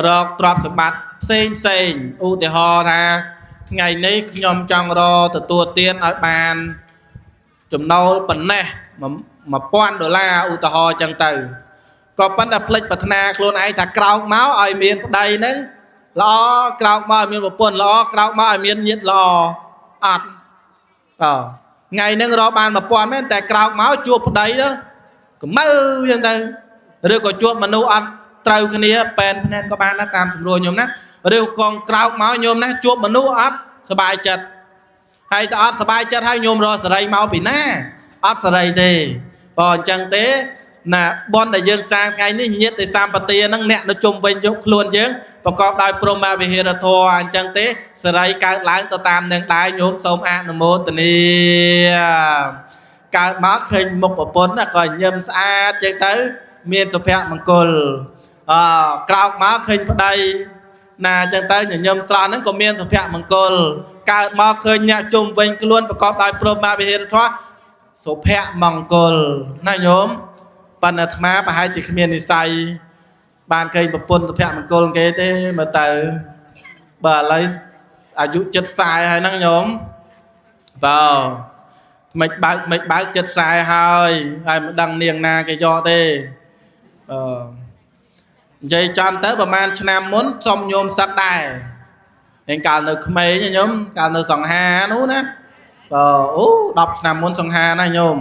រកទ្រព្យសម្បត្តិផ្សេងផ្សេងឧទាហរណ៍ថាថ្ងៃនេះខ្ញុំចង់រកទទួលទានឲ្យបានចំណូលប៉ុណ្ណេះ1000ដុល្លារឧទាហរណ៍ចឹងទៅក៏ប៉ុន្តែភ្លេចប្រាថ្នាខ្លួនឯងថាក្រោកមកឲ្យមានប្តីហ្នឹងល្អក្រោកមកឲ្យមានប្រពន្ធល្អក្រោកមកឲ្យមានញាតិល្អអត់បើថ្ងៃហ្នឹងរកបាន1000មែនតែក្រោកមកជួបប្តីទៅកម្ៅចឹងទៅឬក៏ជួបមនុស្សអត់ត្រូវគ្នាប៉ែនភ្នែនក៏បានដែរតាមសម្រួលញោមណាឬក៏ក្រោកមកញោមណាជួបមនុស្សអត់សบายចិត្តហើយតើអត់សบายចិត្តហើយញោមរកសេរីមកពីណា អត់សេរីទេបើអញ្ចឹងទេណាបនដែលយើងសាងថ្ងៃនេះញាតិសម្បទាហ្នឹងអ្នកនៅជុំវិញយកខ្លួនយើងប្រកបដោយព្រហ្មវិហារធម៌អញ្ចឹងទេសេរីកើតឡើងទៅតាមនឹងដែរញោមសូមអនុមោទនាកើតមកឃើញមុខប្រពន្ធក៏ញឹមស្អាតចឹងទៅមានសុភមង្គលអក្រោកមកឃើញប្តីណាចឹងទៅញញឹមស្រស់ហ្នឹងក៏មានសុភមង្គលកើតមកឃើញអ្នកជុំវិញខ្លួនប្រកបដោយព្រហ្មវិហារធម៌សុភមង្គលណាញោមប៉ុន្តែអាត្មាប្រហែលជាគ្មាននិស័យបានឃើញប្រពន្ធសុភមង្គលគេទេមើលទៅបើឥឡូវអាយុ70ហើយហ្នឹងញោមបើថ្មិចបើកថ្មិចបើក70ហើយហើយមិនដឹងនាងណាគេយកទេអឺនិយាយចំទៅប្រហែលឆ្នាំមុនសុំញោមសឹកដែរឯងកាលនៅក្មេងញោមកាលនៅសង្ហានោះណាបើអូ10ឆ្នាំមុនសង្ហាណាញោម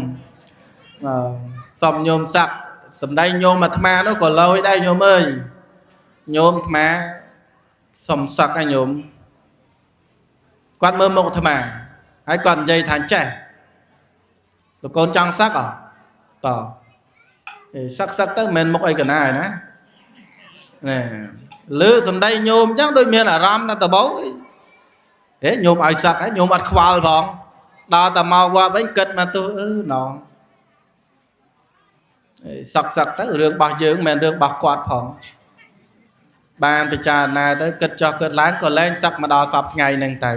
អឺសុំញោមសឹកសម្ដែងញោមអាត្មានោះក៏លយដែរញោមអើយញោមអាត្មាសុំសឹកឲ្យញោមគាត់មើលមុខអាត្មាហើយគាត់និយាយថាចេះលោកកូនចង់សឹកអបើសឹកសឹកទៅមិនមែនមុខអីកណាឯណាណែលើសម្ដែងញោមអញ្ចឹងដូចមានអារម្មណ៍ថាដបោហេញោមឲ្យសឹកហើយញោមអត់ខ្វល់ផងដល់តែមកវត្តវិញគិតមកទោះអឺណងសឹកសឹកទៅរឿងរបស់យើងមិនមែនរឿងរបស់គាត់ផងបានពិចារណាទៅគិតចោះគិតឡើងក៏លែងសឹកមកដល់សពថ្ងៃហ្នឹងទៅ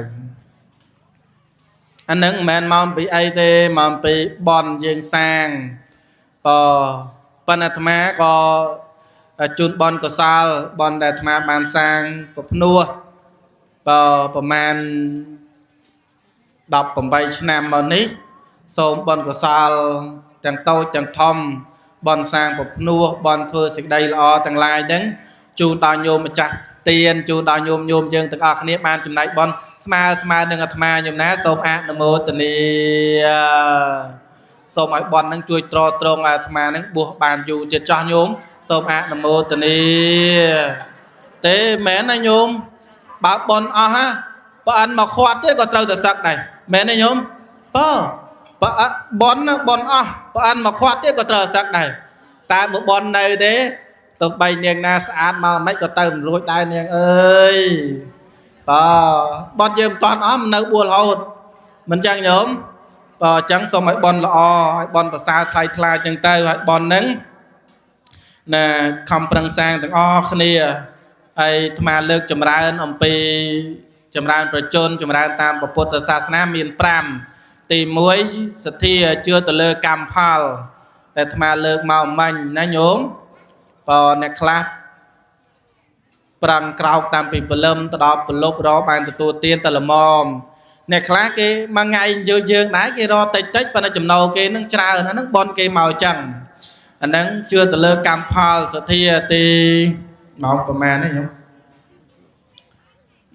អាហ្នឹងមិនមែនមកពីអីទេមកពីបនយើងសាងបើប៉ុន្តែអាត្មាក៏ជូនបនកុសលបនដែលអាត្មាបានសាងពភ្នោះបើប្រមាណ18ឆ្នាំមកនេះសូមបនកុសលទាំងតូចទាំងធំបនសាងពភ្នោះបនធ្វើសេចក្តីល្អទាំងឡាយហ្នឹងជូនដល់ញោមម្ចាស់ទានជូនដល់ញោមញោមយើងទាំងអស់គ្នាបានចំណែកបនស្មើស្មើនឹងអាត្មាញោមណាសូមអនុមោទនាសូមឲ្យបនហ្នឹងជួយទ្រទ្រង់អាត្មាហ្នឹងបួសបានយូរទៀតចោះញោមសូមអនុមោទនាទេមែនណាញោមបើបនអស់ហ่ะបើអិនមកខាត់ទៀតក៏ត្រូវតែសឹកដែរមែនទេញោមបើបើបនបនអស់បើអិនមកខាត់ទៀតក៏ត្រូវសឹកដែរតែបើបននៅទេទោះបីនាងណាស្អាតមកមិនក៏ទៅមិនរួចដែរនាងអើយបើបនយើងមិនតាន់អស់មិននៅបួលរហូតមិនចឹងញោមបើអញ្ចឹងសូមឲ្យបនល្អឲ្យបនប្រសើរថ្លៃថ្លាចឹងទៅឲ្យបនហ្នឹងណាខំប្រឹងសាងទាំងអស់គ្នាហើយអាត្មាលើកចម្រើនអំពីចម្រើនប្រជជនចម្រើនតាមពុទ្ធសាសនាមាន5ទី1សទ្ធាជឿទៅលើកម្មផលដែលអាត្មាលើកមកមិញណាញោមបើអ្នកខ្លះប្រឹងក្រោកតាមពីព្រលឹមទៅដល់ប្រលប់របានទទួលទានតល្មមអ្នកខ្លះគេមួយថ្ងៃយើងយើងដែរគេរតិចតិចប៉ុន្តែចំណូលគេនឹងច្រើនអាហ្នឹងបនគេមកចឹងអាហ្នឹងជឿទៅលើកម្មផលសទ្ធាទីម៉ោងប្រហែលនេះញោម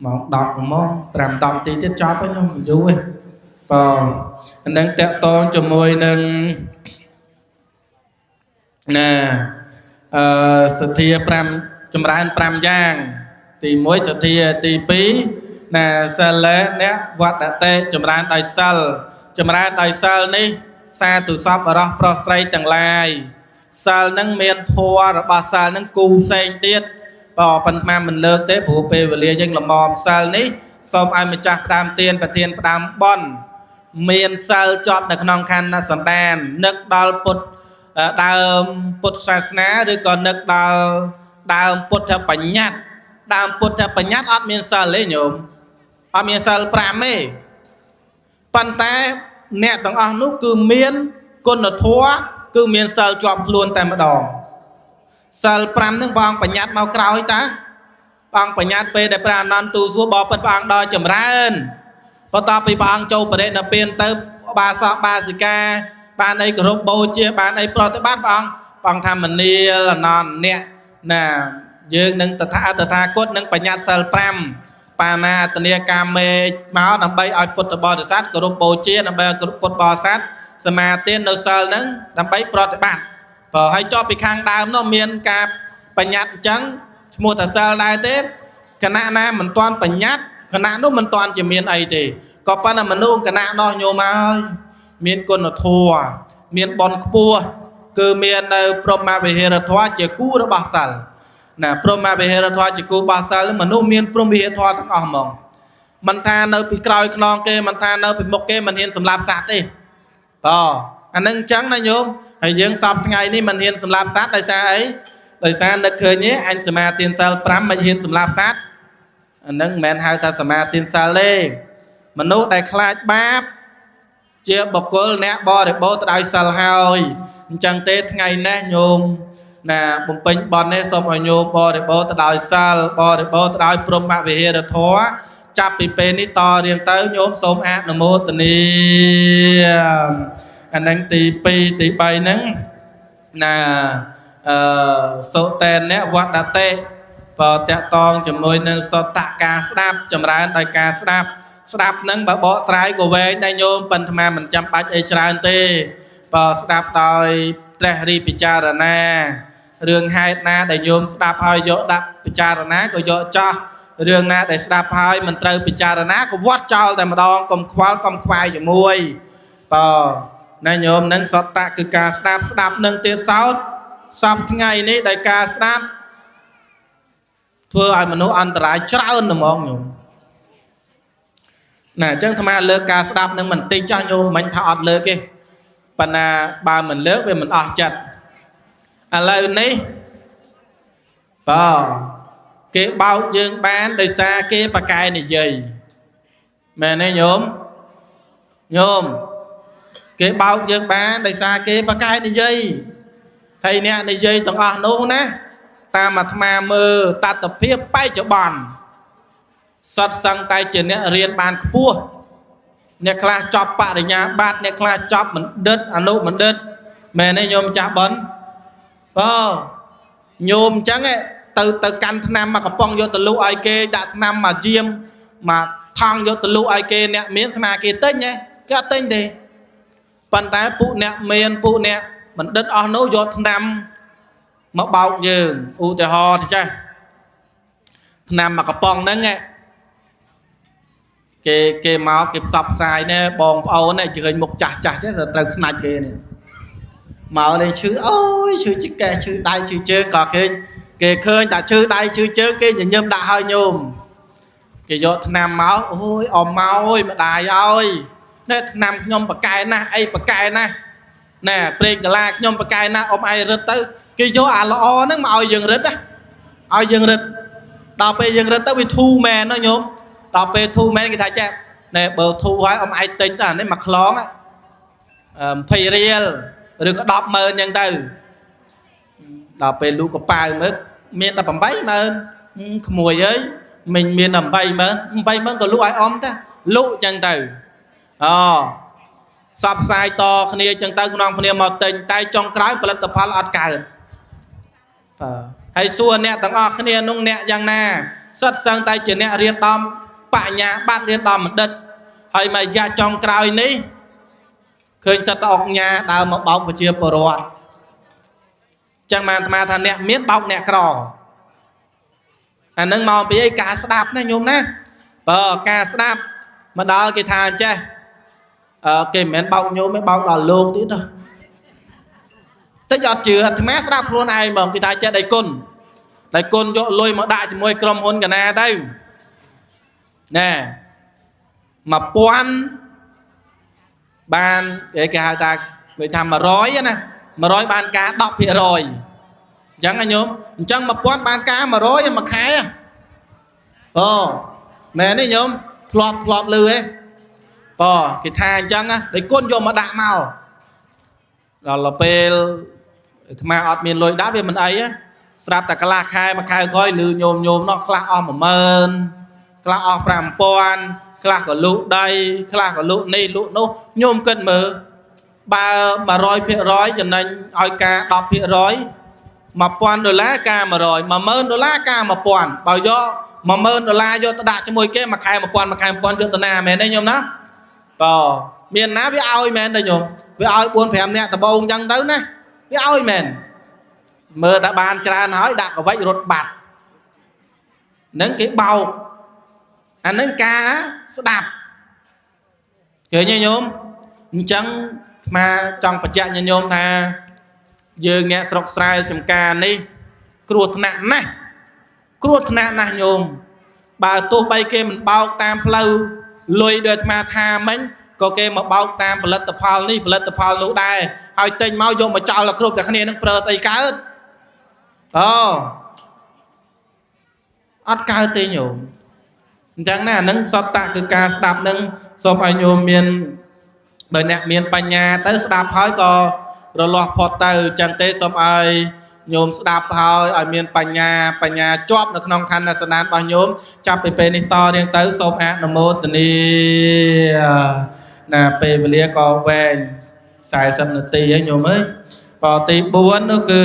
ម៉ោង10ម៉ោង5 10ទីទៀតចប់ហើយញោមយូរឯងបើអាហ្នឹងតាក់តងជាមួយនឹងណាអឺសទ្ធា5ចម្រើន5យ៉ាងទី1សទ្ធាទី2ណាសិលអ្នកវត្តតេចម្រើនដោយសិលចម្រើនដោយសិលនេះសាធុសពបរោះប្រុសស្រីទាំងឡាយសិលនឹងមានធម៌របស់សិលនឹងគូផ្សេងទៀតបើប៉ុន្មានមិនលើកទេព្រោះពេលវេលាយើងល្មមសិលនេះសូមឲ្យម្ចាស់ផ្ដើមទានប្រធានផ្ដើមបន់មានសិលជាប់នៅក្នុងខណ្ឌសន្តាននឹកដល់ពុទ្ធដើមពុទ្ធសាសនាឬក៏នឹកដល់ដើមពុទ្ធបញ្ញត្តិដើមពុទ្ធបញ្ញត្តិអត់មានសិលទេញោមអត់មានសិល5ទេប៉ុន្តែអ្នកទាំងអស់នោះគឺមានគុណធម៌គឺមានសិលជាប់ខ្លួនតែម្ដងសិល5នឹងព្រះអង្គបញ្ញត្តិមកក្រោយតាព្រះអង្គបញ្ញត្តិពេលដែលព្រះអានន្ទទូលសួរបបិទ្ធព្រះអង្គដល់ចម្រើនបន្ទាប់ពីព្រះអង្គចូលបរិនិព្វានទៅបាសកបាសិកាបានអីគោរពបូជាបានអីប្រតិបត្តិព្រះអង្គថាមនាលអានន្ទអ្នកណាយើងនឹងតថាតថាគតនឹងបញ្ញត្តិសិល5បាណាតនីកាមេមកដើម្បីឲ្យពុទ្ធបរិស័ទគោរពបូជាដើម្បីឲ្យពុទ្ធបរិស័ទសមាទាននៅសិលហ្នឹងដើម្បីប្រតិបត្តិបើឲ្យចប់ពីខាងដើមនោះមានការបញ្ញត្តិអញ្ចឹងឈ្មោះថាសិលដែរទេគណៈណាមិនទាន់បញ្ញត្តិគណៈនោះមិនទាន់ជាមានអីទេក៏ប៉ុន្តែមនុស្សគណៈនោះញោមហើយ មានគុណធម៌មានបុណ្យខ្ពស់គឺមាននៅព្រហ្មវិហារធម៌ជាគូរបស់សិលណាព្រហ្មវិហារធម៌ជាគូរបស់សិលមនុស្សមានព្រហ្មវិហារធម៌ទាំងអស់ហ្មងមិនថានៅពីក្រោយខ្នងគេមិនថានៅពីមុខគេមិនហ៊ានសម្លាប់សត្វទេបាទអានឹងអញ្ចឹងណាញោមហើយយើងសពថ្ងៃនេះមិនហ៊ានសម្លាប់សត្វដោយសារអីដោយសារនឹកឃើញទេអញសមាទានសិល5មិនហ៊ានសម្លាប់សត្វអានឹងមិនមែនហៅថាសមាទានសិលទេមនុស្សដែលខ្លាចបាបជាបុគ្គលអ្នកបរិបូរណ៍ទៅដោយសិលហើយអញ្ចឹងទេថ្ងៃនេះញោមណាបំពេញបុណ្យនេះសូមឲ្យញោមបរិបូរណ៍ទៅដោយសិលបរិបូរណ៍ទៅដោយព្រហ្មវិហារធម៌ចាប់ពីពេលនេះតរៀងទៅញោមសូមអនុមោទនាអានឹងទី2ទី3ហ្នឹងណាសុតេនវត្តតិបើតកតងជាមួយនឹងសតការស្ដាប់ចម្រើនដោយការស្ដាប់ស្ដាប់ហ្នឹងបើបកស្រាយក៏វែងដែរញោមប៉ុន្តែមិនចាំបាច់អីច្រើនទេបើស្ដាប់ដោយត្រេះរិះពិចារណារឿងហេតុណាដែលញោមស្ដាប់ហើយយកដាក់ពិចារណាក៏យកចោះរឿងណាដែលស្ដាប់ហើយមិនត្រូវពិចារណាក៏វាត់ចោលតែម្ដងកុំខ្វល់កុំខ្វាយជាមួយបើណាញោមនឹងសតៈគឺការស្ដាប់ស្ដាប់នឹងទៀតសោតសពថ្ងៃនេះដោយការស្ដាប់ធ្វើឲ្យមនុស្សអន្តរាយច្រើនហ្មងញោមណាអញ្ចឹងអាត្មាលើកការស្ដាប់នឹងមិនតិចចាស់ញោមមិនថាអត់លើកទេប៉ុន្តែបើមិនលើកវាមិនអស់ចិត្តឥឡូវនេះបើគេបោកយើងបានដោយសារគេប្រកែនិយាយមែនទេញោមញោមគេបោកយើងបានដោយសារគេប្រកែនិយាយហើយអ្នកនិយាយទាំងអស់នោះណាតាមអាត្មាមើលតត្តភាពបច្ចុប្បន្នសុទ្ធសឹងតែជាអ្នករៀនបានខ្ពស់អ្នកខ្លះចប់បរិញ្ញាបត្រអ្នកខ្លះចប់បណ្ឌិតអនុបណ្ឌិតមែនទេញោមចាស់បុណ្យបើញោមអញ្ចឹងទៅកាន់ថ្នាំមកកំប៉ុងយកទៅលក់ឲ្យគេដាក់ថ្នាំមកយាមមកថង់យកទៅលក់ឲ្យគេអ្នកមានស្មាគេទិញហ៎គេអត់ទិញទេប៉ុន្តែពួកអ្នកមានពួកអ្នកបណ្ឌិតអស់នោះយកថ្នាំមកបោកយើងឧទាហរណ៍ចេះថ្នាំមកកំប៉ុងហ្នឹងគេមកគេផ្សព្វផ្សាយណែបងប្អូនណែជើញមុខចាស់ចាស់ចេះត្រូវខ្នាច់គេនេះមកនេះឈឺអូយឈឺចកេះឈឺដៃឈឺជើងក៏គេឃើញតែឈឺដៃឈឺជើងគេញញឹមដាក់ឲ្យញោមគេយកថ្នាំមកអូយអមមកអូយម្ដាយអើយណែថ្នាំខ្ញុំប្រកែណាស់អីប្រកែណាស់ណែព្រេងកាឡាខ្ញុំប្រកែណាស់អ៊ំឯងរត់ទៅគេយកអាល្អហ្នឹងមកឲ្យយើងរត់ណាឲ្យយើងរត់ដល់ពេលយើងរត់ទៅវាធូរមែនណាញោមដល់ពេលធូរមែនគេថាចេះណែបើធូរហើយអ៊ំឯងទិញទៅអានេះមួយខ្លង20រៀលឬក៏100000អញ្ចឹងទៅដល់ពេលលូកកប៉ាវមើលមានតែ80000ក្មួយអើយមិញមានតែ80000 80000ក៏លក់ឲ្យអ៊ំទៅលក់អញ្ចឹងទៅអូសពផ្សាយតគ្នាអញ្ចឹងទៅក្នុងគ្នាមកទិញតែចុងក្រោយផលិតផលអត់កើតបាទហើយសួរអ្នកទាំងអស់គ្នានោះអ្នកយ៉ាងណាសុទ្ធសឹងតែជាអ្នករៀនដំបញ្ញាបត្ររៀនដល់បណ្ឌិតហើយមករយៈចុងក្រោយនេះឃើញសិតតអុកញ៉ាដើរមកបោកប្រជាពលរដ្ឋចឹងបានអាត្មាថាអ្នកមានបោកអ្នកក្រអានឹងមកពីអីការស្ដាប់ណាញោមណាបើការស្ដាប់មកដល់គេថាអញ្ចេះគេមិនមែនបោកញោមទេបោកដល់លោកទៀតណាតិចអត់ជឿអាត្មាស្ដាប់ខ្លួនឯងហ្មងគេថាចេះដៃគុណដៃគុណយកលុយមកដាក់ជាមួយក្រុមហ៊ុនកណាទៅណែ1000បានគេហៅថាគេថា100ណា100បានការ10%អញ្ចឹងណាញោមអញ្ចឹង1000បានការ100មួយខែអូមែនទេញោមធ្លាប់លឺទេបើគេថាអញ្ចឹងដៃគុណយកមកដាក់មកដល់ពេលអាត្មាអត់មានលុយដាក់វាមិនអីស្រាប់តែកន្លះខែមួយខែក្រោយលឺញោមនោះខ្លះអស់10000ខ្លះអស់5000ខ្លះក៏លក់ដីខ្លះក៏លក់នេះលក់នោះញោមគិតមើលបើ100%ចំណេញឲ្យការ10% 1000ដុល្លារការ100 10000ដុល្លារការ1000បើយក10000ដុល្លារយកទៅដាក់ជាមួយគេមួយខែ1000មួយខែ1000យកទៅណាមែនទេញោមណាបើមានណាវាឲ្យមែនទេញោមវាឲ្យ4 5នាក់ដំបូងអញ្ចឹងទៅណាវាឲ្យមែនមើលតែបានច្រើនហើយដាក់កវិចរត់បាត់នឹងគេបោកអានឹងការស្ដាប់ឃើញទេញោម អញ្ចឹងអាត្មាចង់បញ្ជាក់ញាតិញោមថាយើងអ្នកស្រុកស្រែចំការនេះគ្រោះថ្នាក់ណាស់គ្រោះថ្នាក់ណាស់ញោមបើទោះបីគេមិនបោកតាមផ្លូវលុយដោយអាត្មាថាមិញក៏គេមកបោកតាមផលិតផលនេះផលិតផលនោះដែរហើយទិញមកយកមកចោលគ្រប់តែគ្នានឹងប្រើស្អីកើតអូអត់កើតទេញោមអញ្ចឹងណាអានឹងសត្វតគឺការស្ដាប់នឹងសូមឲ្យញោមមានបើអ្នកមានបញ្ញាទៅស្ដាប់ហើយក៏រលាស់ផុតទៅអញ្ចឹងទេសូមឲ្យញោមស្ដាប់ហើយឲ្យមានបញ្ញាបញ្ញាជាប់នៅក្នុងខណ្ឌសន្តានរបស់ញោមចាប់ពីពេលនេះតរៀងទៅសូមអនុមោទនាណាពេលវេលាក៏វែង40នាទីហើយញោមអើយបើទី4នោះគឺ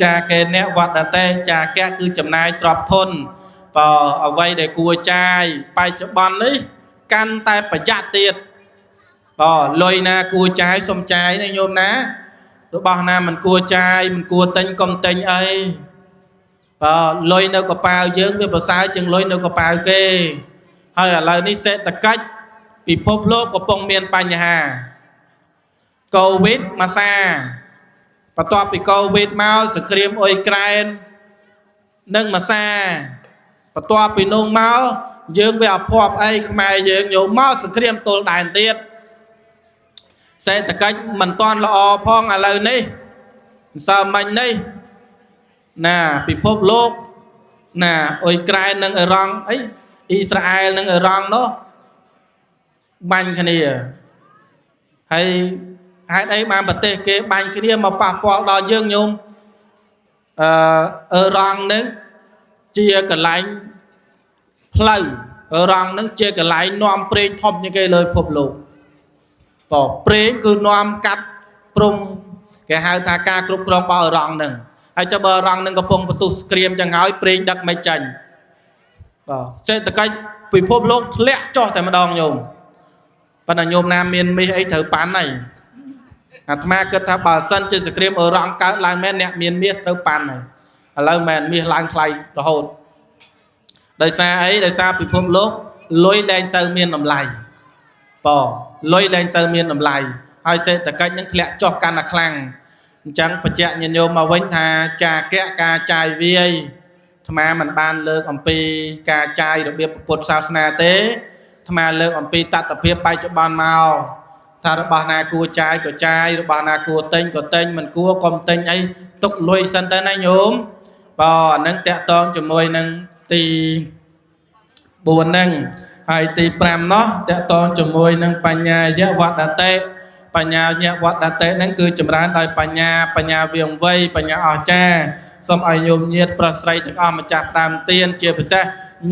ចាកេអ្នកវត្តតេចាកៈគឺចំណាយទ្រព្យធនបើអ្វីដែលគួរចាយបច្ចុប្បន្ននេះកាន់តែប្រយ័ត្នទៀតបើលុយណាគួរចាយសុំចាយណាញោមណារបស់ណាមិនគួរចាយមិនគួរទិញកុំទិញអីបើលុយនៅកប៉ាវយើងវាប្រសើរជាងលុយនៅកប៉ាវគេហើយឥឡូវនេះសេដ្ឋកិច្ចពិភពលោកកំពុងមានបញ្ហាកូវីដមួយសាបន្ទាប់ពីកូវីដមកសង្គ្រាមអ៊ុយក្រែននិងមួយសាបន្ទាប់ពីនោះមកយើងវាអភ័ព្វអីខ្មែរយើងយកមកសង្គ្រាមទល់ដែនទៀតសេដ្ឋកិច្ចមិនតាន់ល្អផងឥឡូវនេះសើមិញនេះណាពិភពលោកណាអ៊ុយក្រែននិងអ៊ីរ៉ង់អីអ៊ីស្រាអែលនិងអ៊ីរ៉ង់នោះបាញ់គ្នាហើយហេតុអីបានប្រទេសគេបាញ់គ្នាមកប៉ះពាល់ដល់យើងញោមអឺអ៊ីរ៉ង់នឹងជាកន្លែងផ្លូវអ៊ីរ៉ង់នឹងជាកន្លែងនាំប្រេងធំជាងគេលើពិភពលោកបើប្រេងគឺនាំកាត់ព្រំគេហៅថាការគ្រប់គ្រងរបស់អ៊ីរ៉ង់នឹងហើយចុះបើអ៊ីរ៉ង់នឹងកំពុងបន្ទុះស្គ្រាមចឹងហើយប្រេងដឹកមិនចាញ់បាទសេដ្ឋកិច្ចពិភពលោកធ្លាក់ចុះតែម្ដងញោមប៉ុន្តែញោមណាមានមាសអីត្រូវប៉ាន់ហើយអាត្មាគិតថាបើសិនជាសង្គ្រាមអ៊ីរ៉ង់កើតឡើងមែនអ្នកមានមាសត្រូវប៉ាន់ហើយឥឡូវមែនមាសឡើងថ្លៃរហូតដោយសារអីដោយសារពិភពលោកលុយលែងសូវមានតម្លៃបើលុយលែងសូវមានតម្លៃហើយសេដ្ឋកិច្ចនឹងធ្លាក់ចុះកាន់តែខ្លាំងអញ្ចឹងបញ្ជាក់ញាតិញោមមកវិញថាចាកៈការចាយវាយអាត្មាមិនបានលើកអំពីការចាយរបៀបពុទ្ធសាសនាទេអាត្មាលើកអំពីតថភាពបច្ចុប្បន្នមកថារបស់ណាគួរចាយក៏ចាយរបស់ណាគួរទិញក៏ទិញមិនគួរកុំទិញអីទុកលុយសិនទៅណាញោមបើអានឹងតាក់តងជាមួយនឹងទី4ហ្នឹងហើយទី5នោះតាក់ទងជាមួយនឹងបញ្ញាយវត្តតេបញ្ញាយវត្តតេហ្នឹងគឺចម្រើនដោយបញ្ញាបញ្ញាវាងវៃបញ្ញាអស្ចារ្យសូមឲ្យញោមញាតប្រុសស្រីទាំងអស់ម្ចាស់ដើមទានជាពិសេស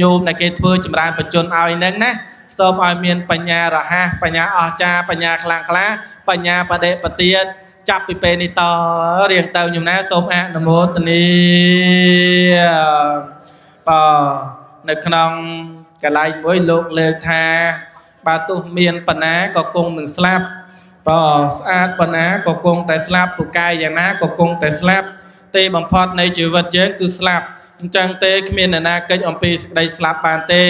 ញោមដែលគេធ្វើចម្រើនបច្ចុប្បន្នឲ្យហ្នឹងណាសូមឲ្យមានបញ្ញារហ័សបញ្ញាអស្ចារ្យបញ្ញាខ្លាំងក្លាបញ្ញាបដិបទានចាប់ពីពេលនេះតរៀងទៅញោមណាសូមអនុមោទនាបើនៅក្នុងកន្លែងមួយលោកលើកថាបើទោះមានបណ្ណាក៏គង់នឹងស្លាប់បើស្អាតបណ្ណាក៏គង់តែស្លាប់ពូកែយ៉ាងណាក៏គង់តែស្លាប់ទេបំផុតនៃជីវិតយើងគឺស្លាប់អញ្ចឹងទេគ្មានអ្នកណាកិច្ចអំពីសេចក្តីស្លាប់បានទេ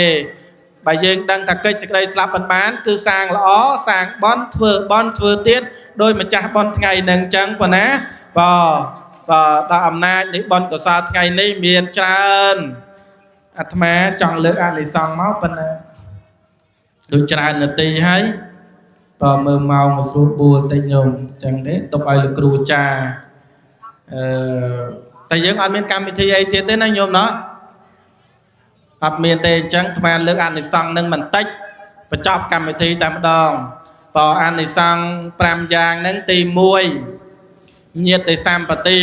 បើយើងដឹងថាកិច្ចសេចក្តីស្លាប់មិនបានគឺសាងល្អសាងបន់ធ្វើបន់ធ្វើទៀតដោយម្ចាស់បន់ថ្ងៃនឹងអញ្ចឹងប៉ុណ្ណាបើដល់អំណាចនៃបន់កុសលថ្ងៃនេះមានច្រើនអាត្មាចង់លើកអានិសង្សមកប៉ុន្តែដូចច្រើននាទីហើយបើមើលម៉ោងស្រួលបួលតិចញោមអញ្ចឹងទេទុកឲ្យលោកគ្រូចាអឺតែយើងអត់មានកម្មវិធីអីទៀតទេណាញោមណោះអត់មានទេអញ្ចឹងអាត្មាលើកអានិសង្សនឹងបន្តិចបញ្ចប់កម្មវិធីតែម្ដងបើអានិសង្ស5យ៉ាងហ្នឹងទី1ញាតិសម្បទា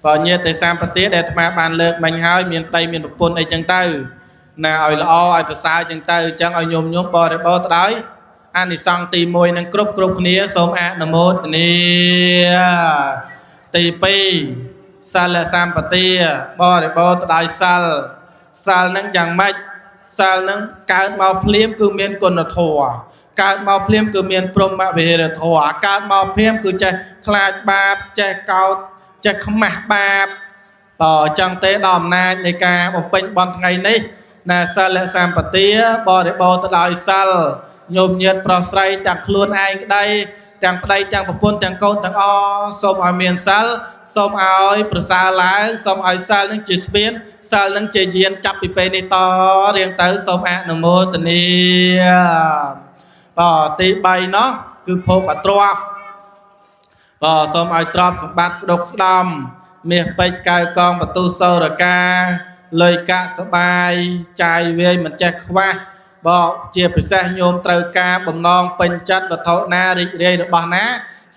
បើញាតិសម្បទាដែលអាត្មាបានលើកមិញហើយមានប្តីមានប្រពន្ធអីចឹងទៅណាឲ្យល្អឲ្យប្រសើរចឹងទៅអញ្ចឹងឲ្យញោមញោមបរិបូរណ៍ទៅដោយអានិសង្សទី1នឹងគ្រប់គ្នាសូមអនុមោទនាទី2សិលសម្បទាបរិបូរណ៍ទៅដោយសិលសិលនឹងយ៉ាងម៉េចសិលនឹងកើតមកភ្លាមគឺមានគុណធម៌កើតមកភ្លាមគឺមានព្រហ្មវិហារធម៌កើតមកភ្លាមគឺចេះខ្លាចបាបចេះកោតចេះខ្មាស់បាបបើអញ្ចឹងទេដល់អំណាចនៃការបំពេញបុណ្យថ្ងៃនេះណាសិលសម្បទាបរិបូរណ៍ទៅដោយសិល ញោមញាតប្រុសស្រីទាំងខ្លួនឯងក្តីទាំងប្តីទាំងប្រពន្ធទាំងកូនទាំងអសូមឲ្យមានសិលសូមឲ្យប្រសើរឡើងសូមឲ្យសិលនឹងជាស្ពានសិលនឹងជាយានចាប់ពីពេលនេះតរៀងទៅសូមអនុមោទនាបាទទី3នោះគឺភោគទ្រព្យបាទសូមឲ្យទ្រព្យសម្បត្តិស្ដុកស្ដំមាសពេជ្រកៅកងបន្ទុសរកាលុយកាក់សបាយចាយវាយមិនចេះខ្វះបជាពិសេសញោមត្រូវការបំណងពេញចិត្តវត្ថុណារីករាយរបស់ណា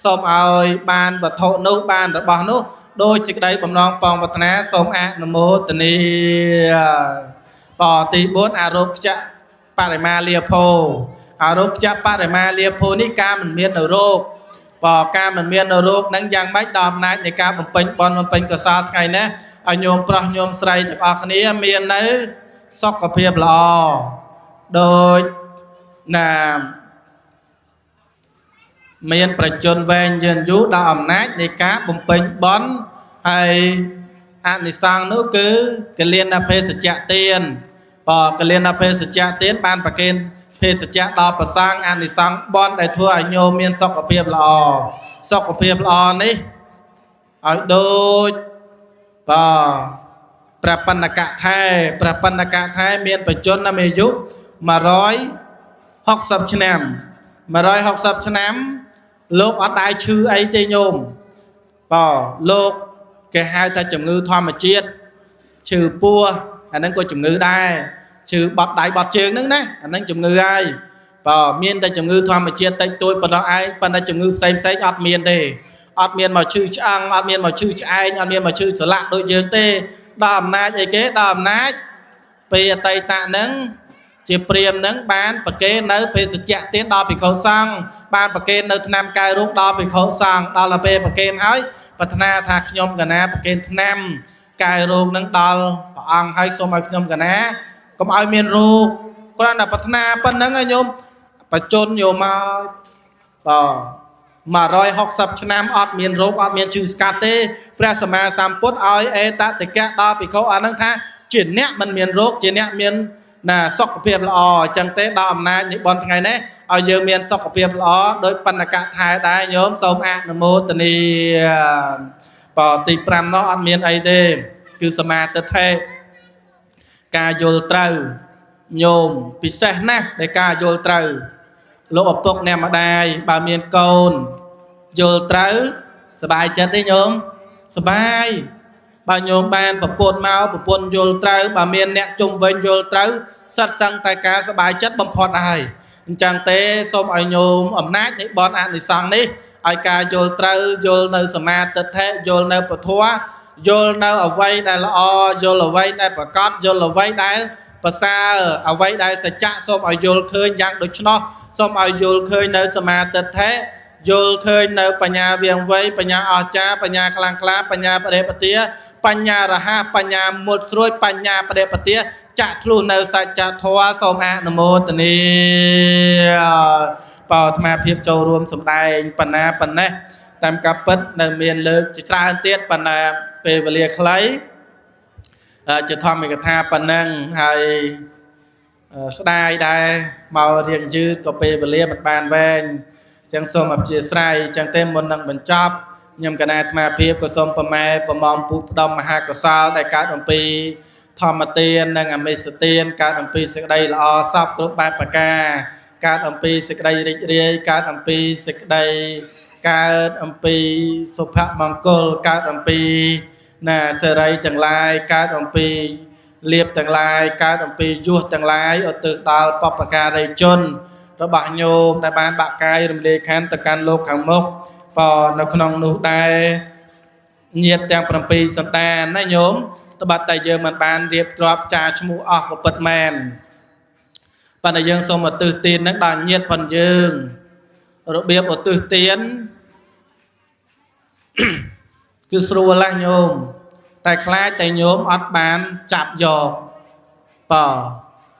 សូមឲ្យបានវត្ថុនោះបានរបស់នោះដោយសេចក្តីបំណងប៉ងប្រាថ្នាសូមអនុមោទនាបទី4អារោគចបរិមាលាភោអារោគចបរិមាលាភោនេះការមិនមាននៅរោគបការមិនមាននៅរោគនឹងយ៉ាងម៉េចដល់អំណាចនៃការបំពេញបុណ្យបំពេញកុសលថ្ងៃនេះឲ្យញោមប្រុសញោមស្រីទាំងអស់គ្នាមាននៅសុខភាពល្អដោយណាមានប្រជជនវែងយឺនយូរដល់អំណាចនៃការបំពេញបុណ្យហើយអានិសង្សនោះគឺកលៀនភេសជ្ជទានបកលៀនភេសជ្ជទានបានប្រគេនភេសជ្ជៈដល់ព្រះសង្ឃអានិសង្សបុណ្យដែលធ្វើឲ្យញោមមានសុខភាពល្អសុខភាពល្អនេះឲ្យដូចបព្រះបណ្ណកថែព្រះបណ្ណកថែមានបច្ចុប្បន្នមានអាយុ160ឆ្នាំ160ឆ្នាំលោកអត់ដែរឈឺអីទេញោមបលោកគេហៅថាជំងឺធម្មជាតិឈឺពោះអាហ្នឹងក៏ជំងឺដែរឈឺបត់ដៃបត់ជើងហ្នឹងណាអាហ្នឹងជំងឺហើយបមានតែជំងឺធម្មជាតិតិចតួចប៉ុណ្ណោះឯងប៉ុន្តែជំងឺផ្សេងផ្សេងអត់មានទេអត់មានមកឈឺឆ្អឹងអត់មានមកឈឺឆ្អែងអត់មានមកឈឺសន្លាក់ដូចយើងទេដល់អំណាចអីគេដល់អំណាចពេលអតីតហ្នឹងជាព្រាមហ្នឹងបានប្រគេននៅភេសជ្ជៈទានដល់ភិក្ខុសង្ឃបានប្រគេននៅថ្នាំកែរូបដល់ភិក្ខុសង្ឃដល់ពេលប្រគេនហើយប្រាថ្នាថាខ្ញុំកណាប្រគេនថ្នាំកែរោគហ្នឹងដល់ព្រះអង្គហើយសូមឲ្យខ្ញុំកណាកុំឲ្យមានរោគគ្រាន់តែប្រាថ្នាប៉ុណ្្នឹងឯងញោមបច្ចុប្បន្នញោមមកបាទ160ឆ្នាំអត់មានរោគអត់មានឈឺស្កាត់ទេព្រះសម្មាសម្ពុទ្ធឲ្យអេតតិកៈដល់ភិក្ខុអាហ្នឹងថាជាអ្នកមិនមានរោគជាអ្នកមានណាសុខភាពល្អអញ្ចឹងទេដល់អំណាចនៃបុណ្យថ្ងៃនេះឲ្យយើងមានសុខភាពល្អដោយបណ្ណកថែដែរញោមសូមអនុមោទនាបទី5នោះអត់មានអីទេគឺសមាទិដ្ឋិការយល់ត្រូវញោមពិសេសណាស់ដែលការយល់ត្រូវលោកឪពុកអ្នកម្ដាយបើមានកូនយល់ត្រូវសប្បាយចិត្តទេញោមសប្បាយបើញោមបានប្រពន្ធមកប្រពន្ធយល់ត្រូវបើមានអ្នកជុំវិញយល់ត្រូវសិតសឹងតែការសប្បាយចិត្តបំផុតហើយអញ្ចឹងទេសូមឲ្យញោមអំណាចនៃបុណ្យអានិសង្សនេះឲ្យការយល់ត្រូវយល់នៅសមាទិដ្ឋិយល់នៅពធយល់នៅអ្វីដែលល្អយល់អ្វីដែលប្រកបយល់អ្វីដែលប្រសើរអ្វីដែលសច្ចៈសូមឲ្យយល់ឃើញយ៉ាងដូច្នោះសូមឲ្យយល់ឃើញនៅសមាទិដ្ឋិយល់ឃើញនៅបញ្ញាវៀងវៃបញ្ញាអស្ចារ្យបញ្ញាខ្លាំងក្លាបញ្ញាបដិបទាបញ្ញារហ័សបញ្ញាមុតស្រួចបញ្ញាបដិបទាចាក់ធ្លុះនៅសច្ចធម៌សូមអនុមោទនាបើអាត្មាភាពចូលរួមសម្ដែងបណ្ណាប៉ុណ្ណេះតាមការពិតនៅមានលើកជាច្រើនទៀតបណ្ណាពេលវេលាខ្លីជាធម្មកថាប៉ុណ្ណឹងហើយស្ដាយដែរមករៀងយឺតក៏ពេលវេលាមិនបានវែងចឹងសូមអធិស្ឋានចឹងទេមុននឹងបញ្ចប់ខ្ញុំកណាអាត្មាភាពក៏សូមប្រម៉ែប្រមពុទ្ធផ្ដំមហាកុសលដែលកើតអំពីធម្មទាននិងអមិសទានកើតអំពីសេចក្តីល្អសពគ្រប់បែបប្រការកើតអំពីសេចក្តីរីករាយកើតអំពីសេចក្តីកើតអំពីសុភមង្គលកើតអំពីណាសេរីទាំងឡាយកើតអំពីលៀបទាំងឡាយកើតអំពីយុះទាំងឡាយឧទ្ទិសដល់បព្វការីជនរបស់ញោមដែលបានបាក់កាយរំលាយខណ្ឌទៅកាន់លោកខាងមុខក៏នៅក្នុងនោះដែរញាតិទាំង7សន្តានណាញោមត្បិតតែយើងមិនបានរៀបរាប់ចាឈ្មោះអស់ក៏ពិតមែនប៉ុន្តែយើងសូមឧទ្ទិសទាននឹងដល់ញាតិផងយើងរបៀបឧទ្ទិសទានគឺស្រួលណាស់ញោមតែខ្លាចតែញោមអត់បានចាប់យកបា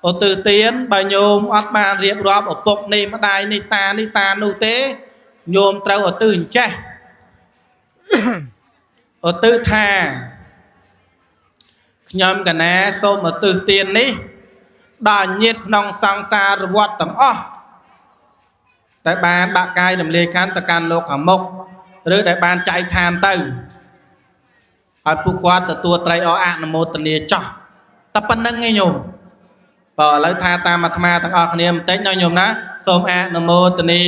ទឧទ្ទិសទានបើញោមអត់បានរៀបរាប់ឪពុកនេះម្ដាយនេះតានេះតានោះទេញោមត្រូវឧទ្ទិសអញ្ចេះឧទ្ទិសថាខ្ញុំកណាសូមឧទ្ទិសទាននេះដល់ញាតិក្នុងសង្សារវដ្តទាំងអស់ ដែលបានបាក់កាយរំលាយខណ្ឌទៅកាន់លោកខាងមុខ ឬដែលបានចែកឋានទៅ ឲ្យពួកគាត់ទទួលត្រីអអនុមោទនាចោះ តែប៉ុណ្្នឹងឯងញោម។ បើឥឡូវថាតាមអាត្មាទាំងអស់គ្នាបន្តិចណាញោមណា សូមអនុមោទនា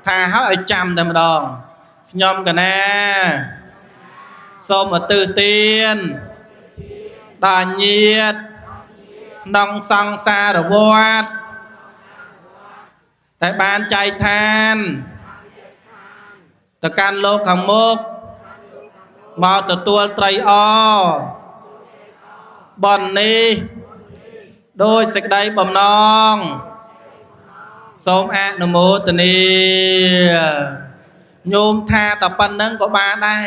ថាឲ្យឲ្យចាំតែម្ដង។ ខ្ញុំកណាសូមឧទ្ទិសទានដល់ញាតិក្នុងសង្សារវដ្ត តែបានចែកឋានទៅកាន់លោកខាងមុខ មកទទួលត្រីអបននេះដោយសេចក្តីបំណង សូមអនុមោទនា។ ញោមថាតែប៉ុណ្្នឹងក៏បានដែរ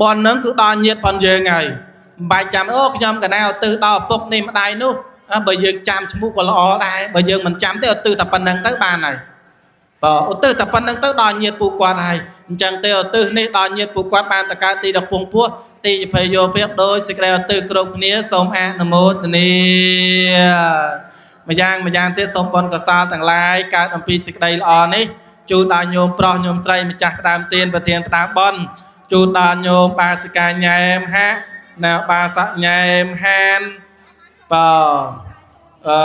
បនហ្នឹងគឺដល់ញាតប៉ុនយើងហើយ មិនបាច់ចាំ អូ ខ្ញុំកណាឧទ្ទិសដល់ឪពុកនេះម្ដាយនោះ បើយើងចាំឈ្មោះក៏ល្អដែរ បើយើងមិនចាំទេ ឧទ្ទិសតែប៉ុណ្្នឹងទៅបានហើយ។ បើឧទ្ទិសតែប៉ុណ្្នឹងទៅដល់ញាតពួកគាត់ហើយ អញ្ចឹងទេ ឧទ្ទិសនេះដល់ញាតពួកគាត់បានតកើតទីដល់ពងពោះទីភ័យយោភាព ដោយសេចក្តីឧទ្ទិសគ្រប់គ្នា សូមអនុមោទនា។ ម្យ៉ាងម្យ៉ាងទៀត សូមបុណ្យកុសលទាំងឡាយកើតអំពីសេចក្តីល្អនេះ ជូនដល់ញោមប្រុសញោមស្រីម្ចាស់ផ្ដើមទានប្រធានផ្ដើមបុណ្យ ជូនដល់ញោមបាសិកាញ៉ែមហាណា បាសកញ៉ែមហាន បើអឺ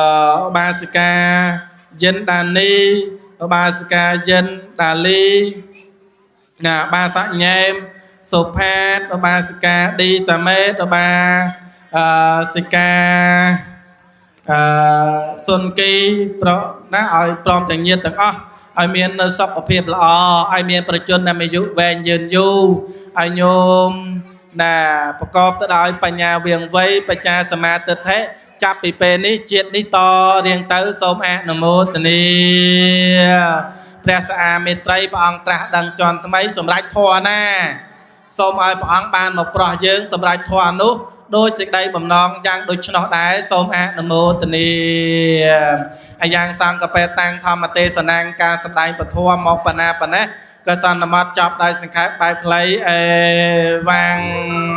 បាសិកាយិនដានី បាសិកាយិនដាលីណា បាសកញ៉ែមសុផាត បាសិកាឌីសាមេត បាអឺសិកាអឺសុនគីប្រណា ឲ្យព្រមទាំងញាតិទាំងអស់ ឲ្យមាននៅសុខភាពល្អ ឲ្យមានប្រជជនអាយុវែងយឺនយូរ ឲ្យញោមណាប្រកបទៅដោយបញ្ញាវៀងវៃ បច្ចាសមាទិដ្ឋិ ចាប់ពីពេលនេះជាតិនេះតរៀងទៅ សូមអនុមោទនា។ ព្រះស្អាមេត្រីព្រះអង្គត្រាស់ដឹងជន់ថ្មីសម្រាប់ធម៌ណា សូមឲ្យព្រះអង្គបានមកប្រោះយើងសម្រាប់ធម៌នោះដោយសេចក្តីបំណងយ៉ាងដូច្នោះដែរ សូមអនុមោទនា។ អាយ៉ាងសង្កបេតាំងធម្មទេសនាង ការសម្ដែងពធមកបណ្ណាបណ្ណាក៏សន្មត់ចប់ដោយសង្ខេបបែបខ្លី អេវ៉ាំង។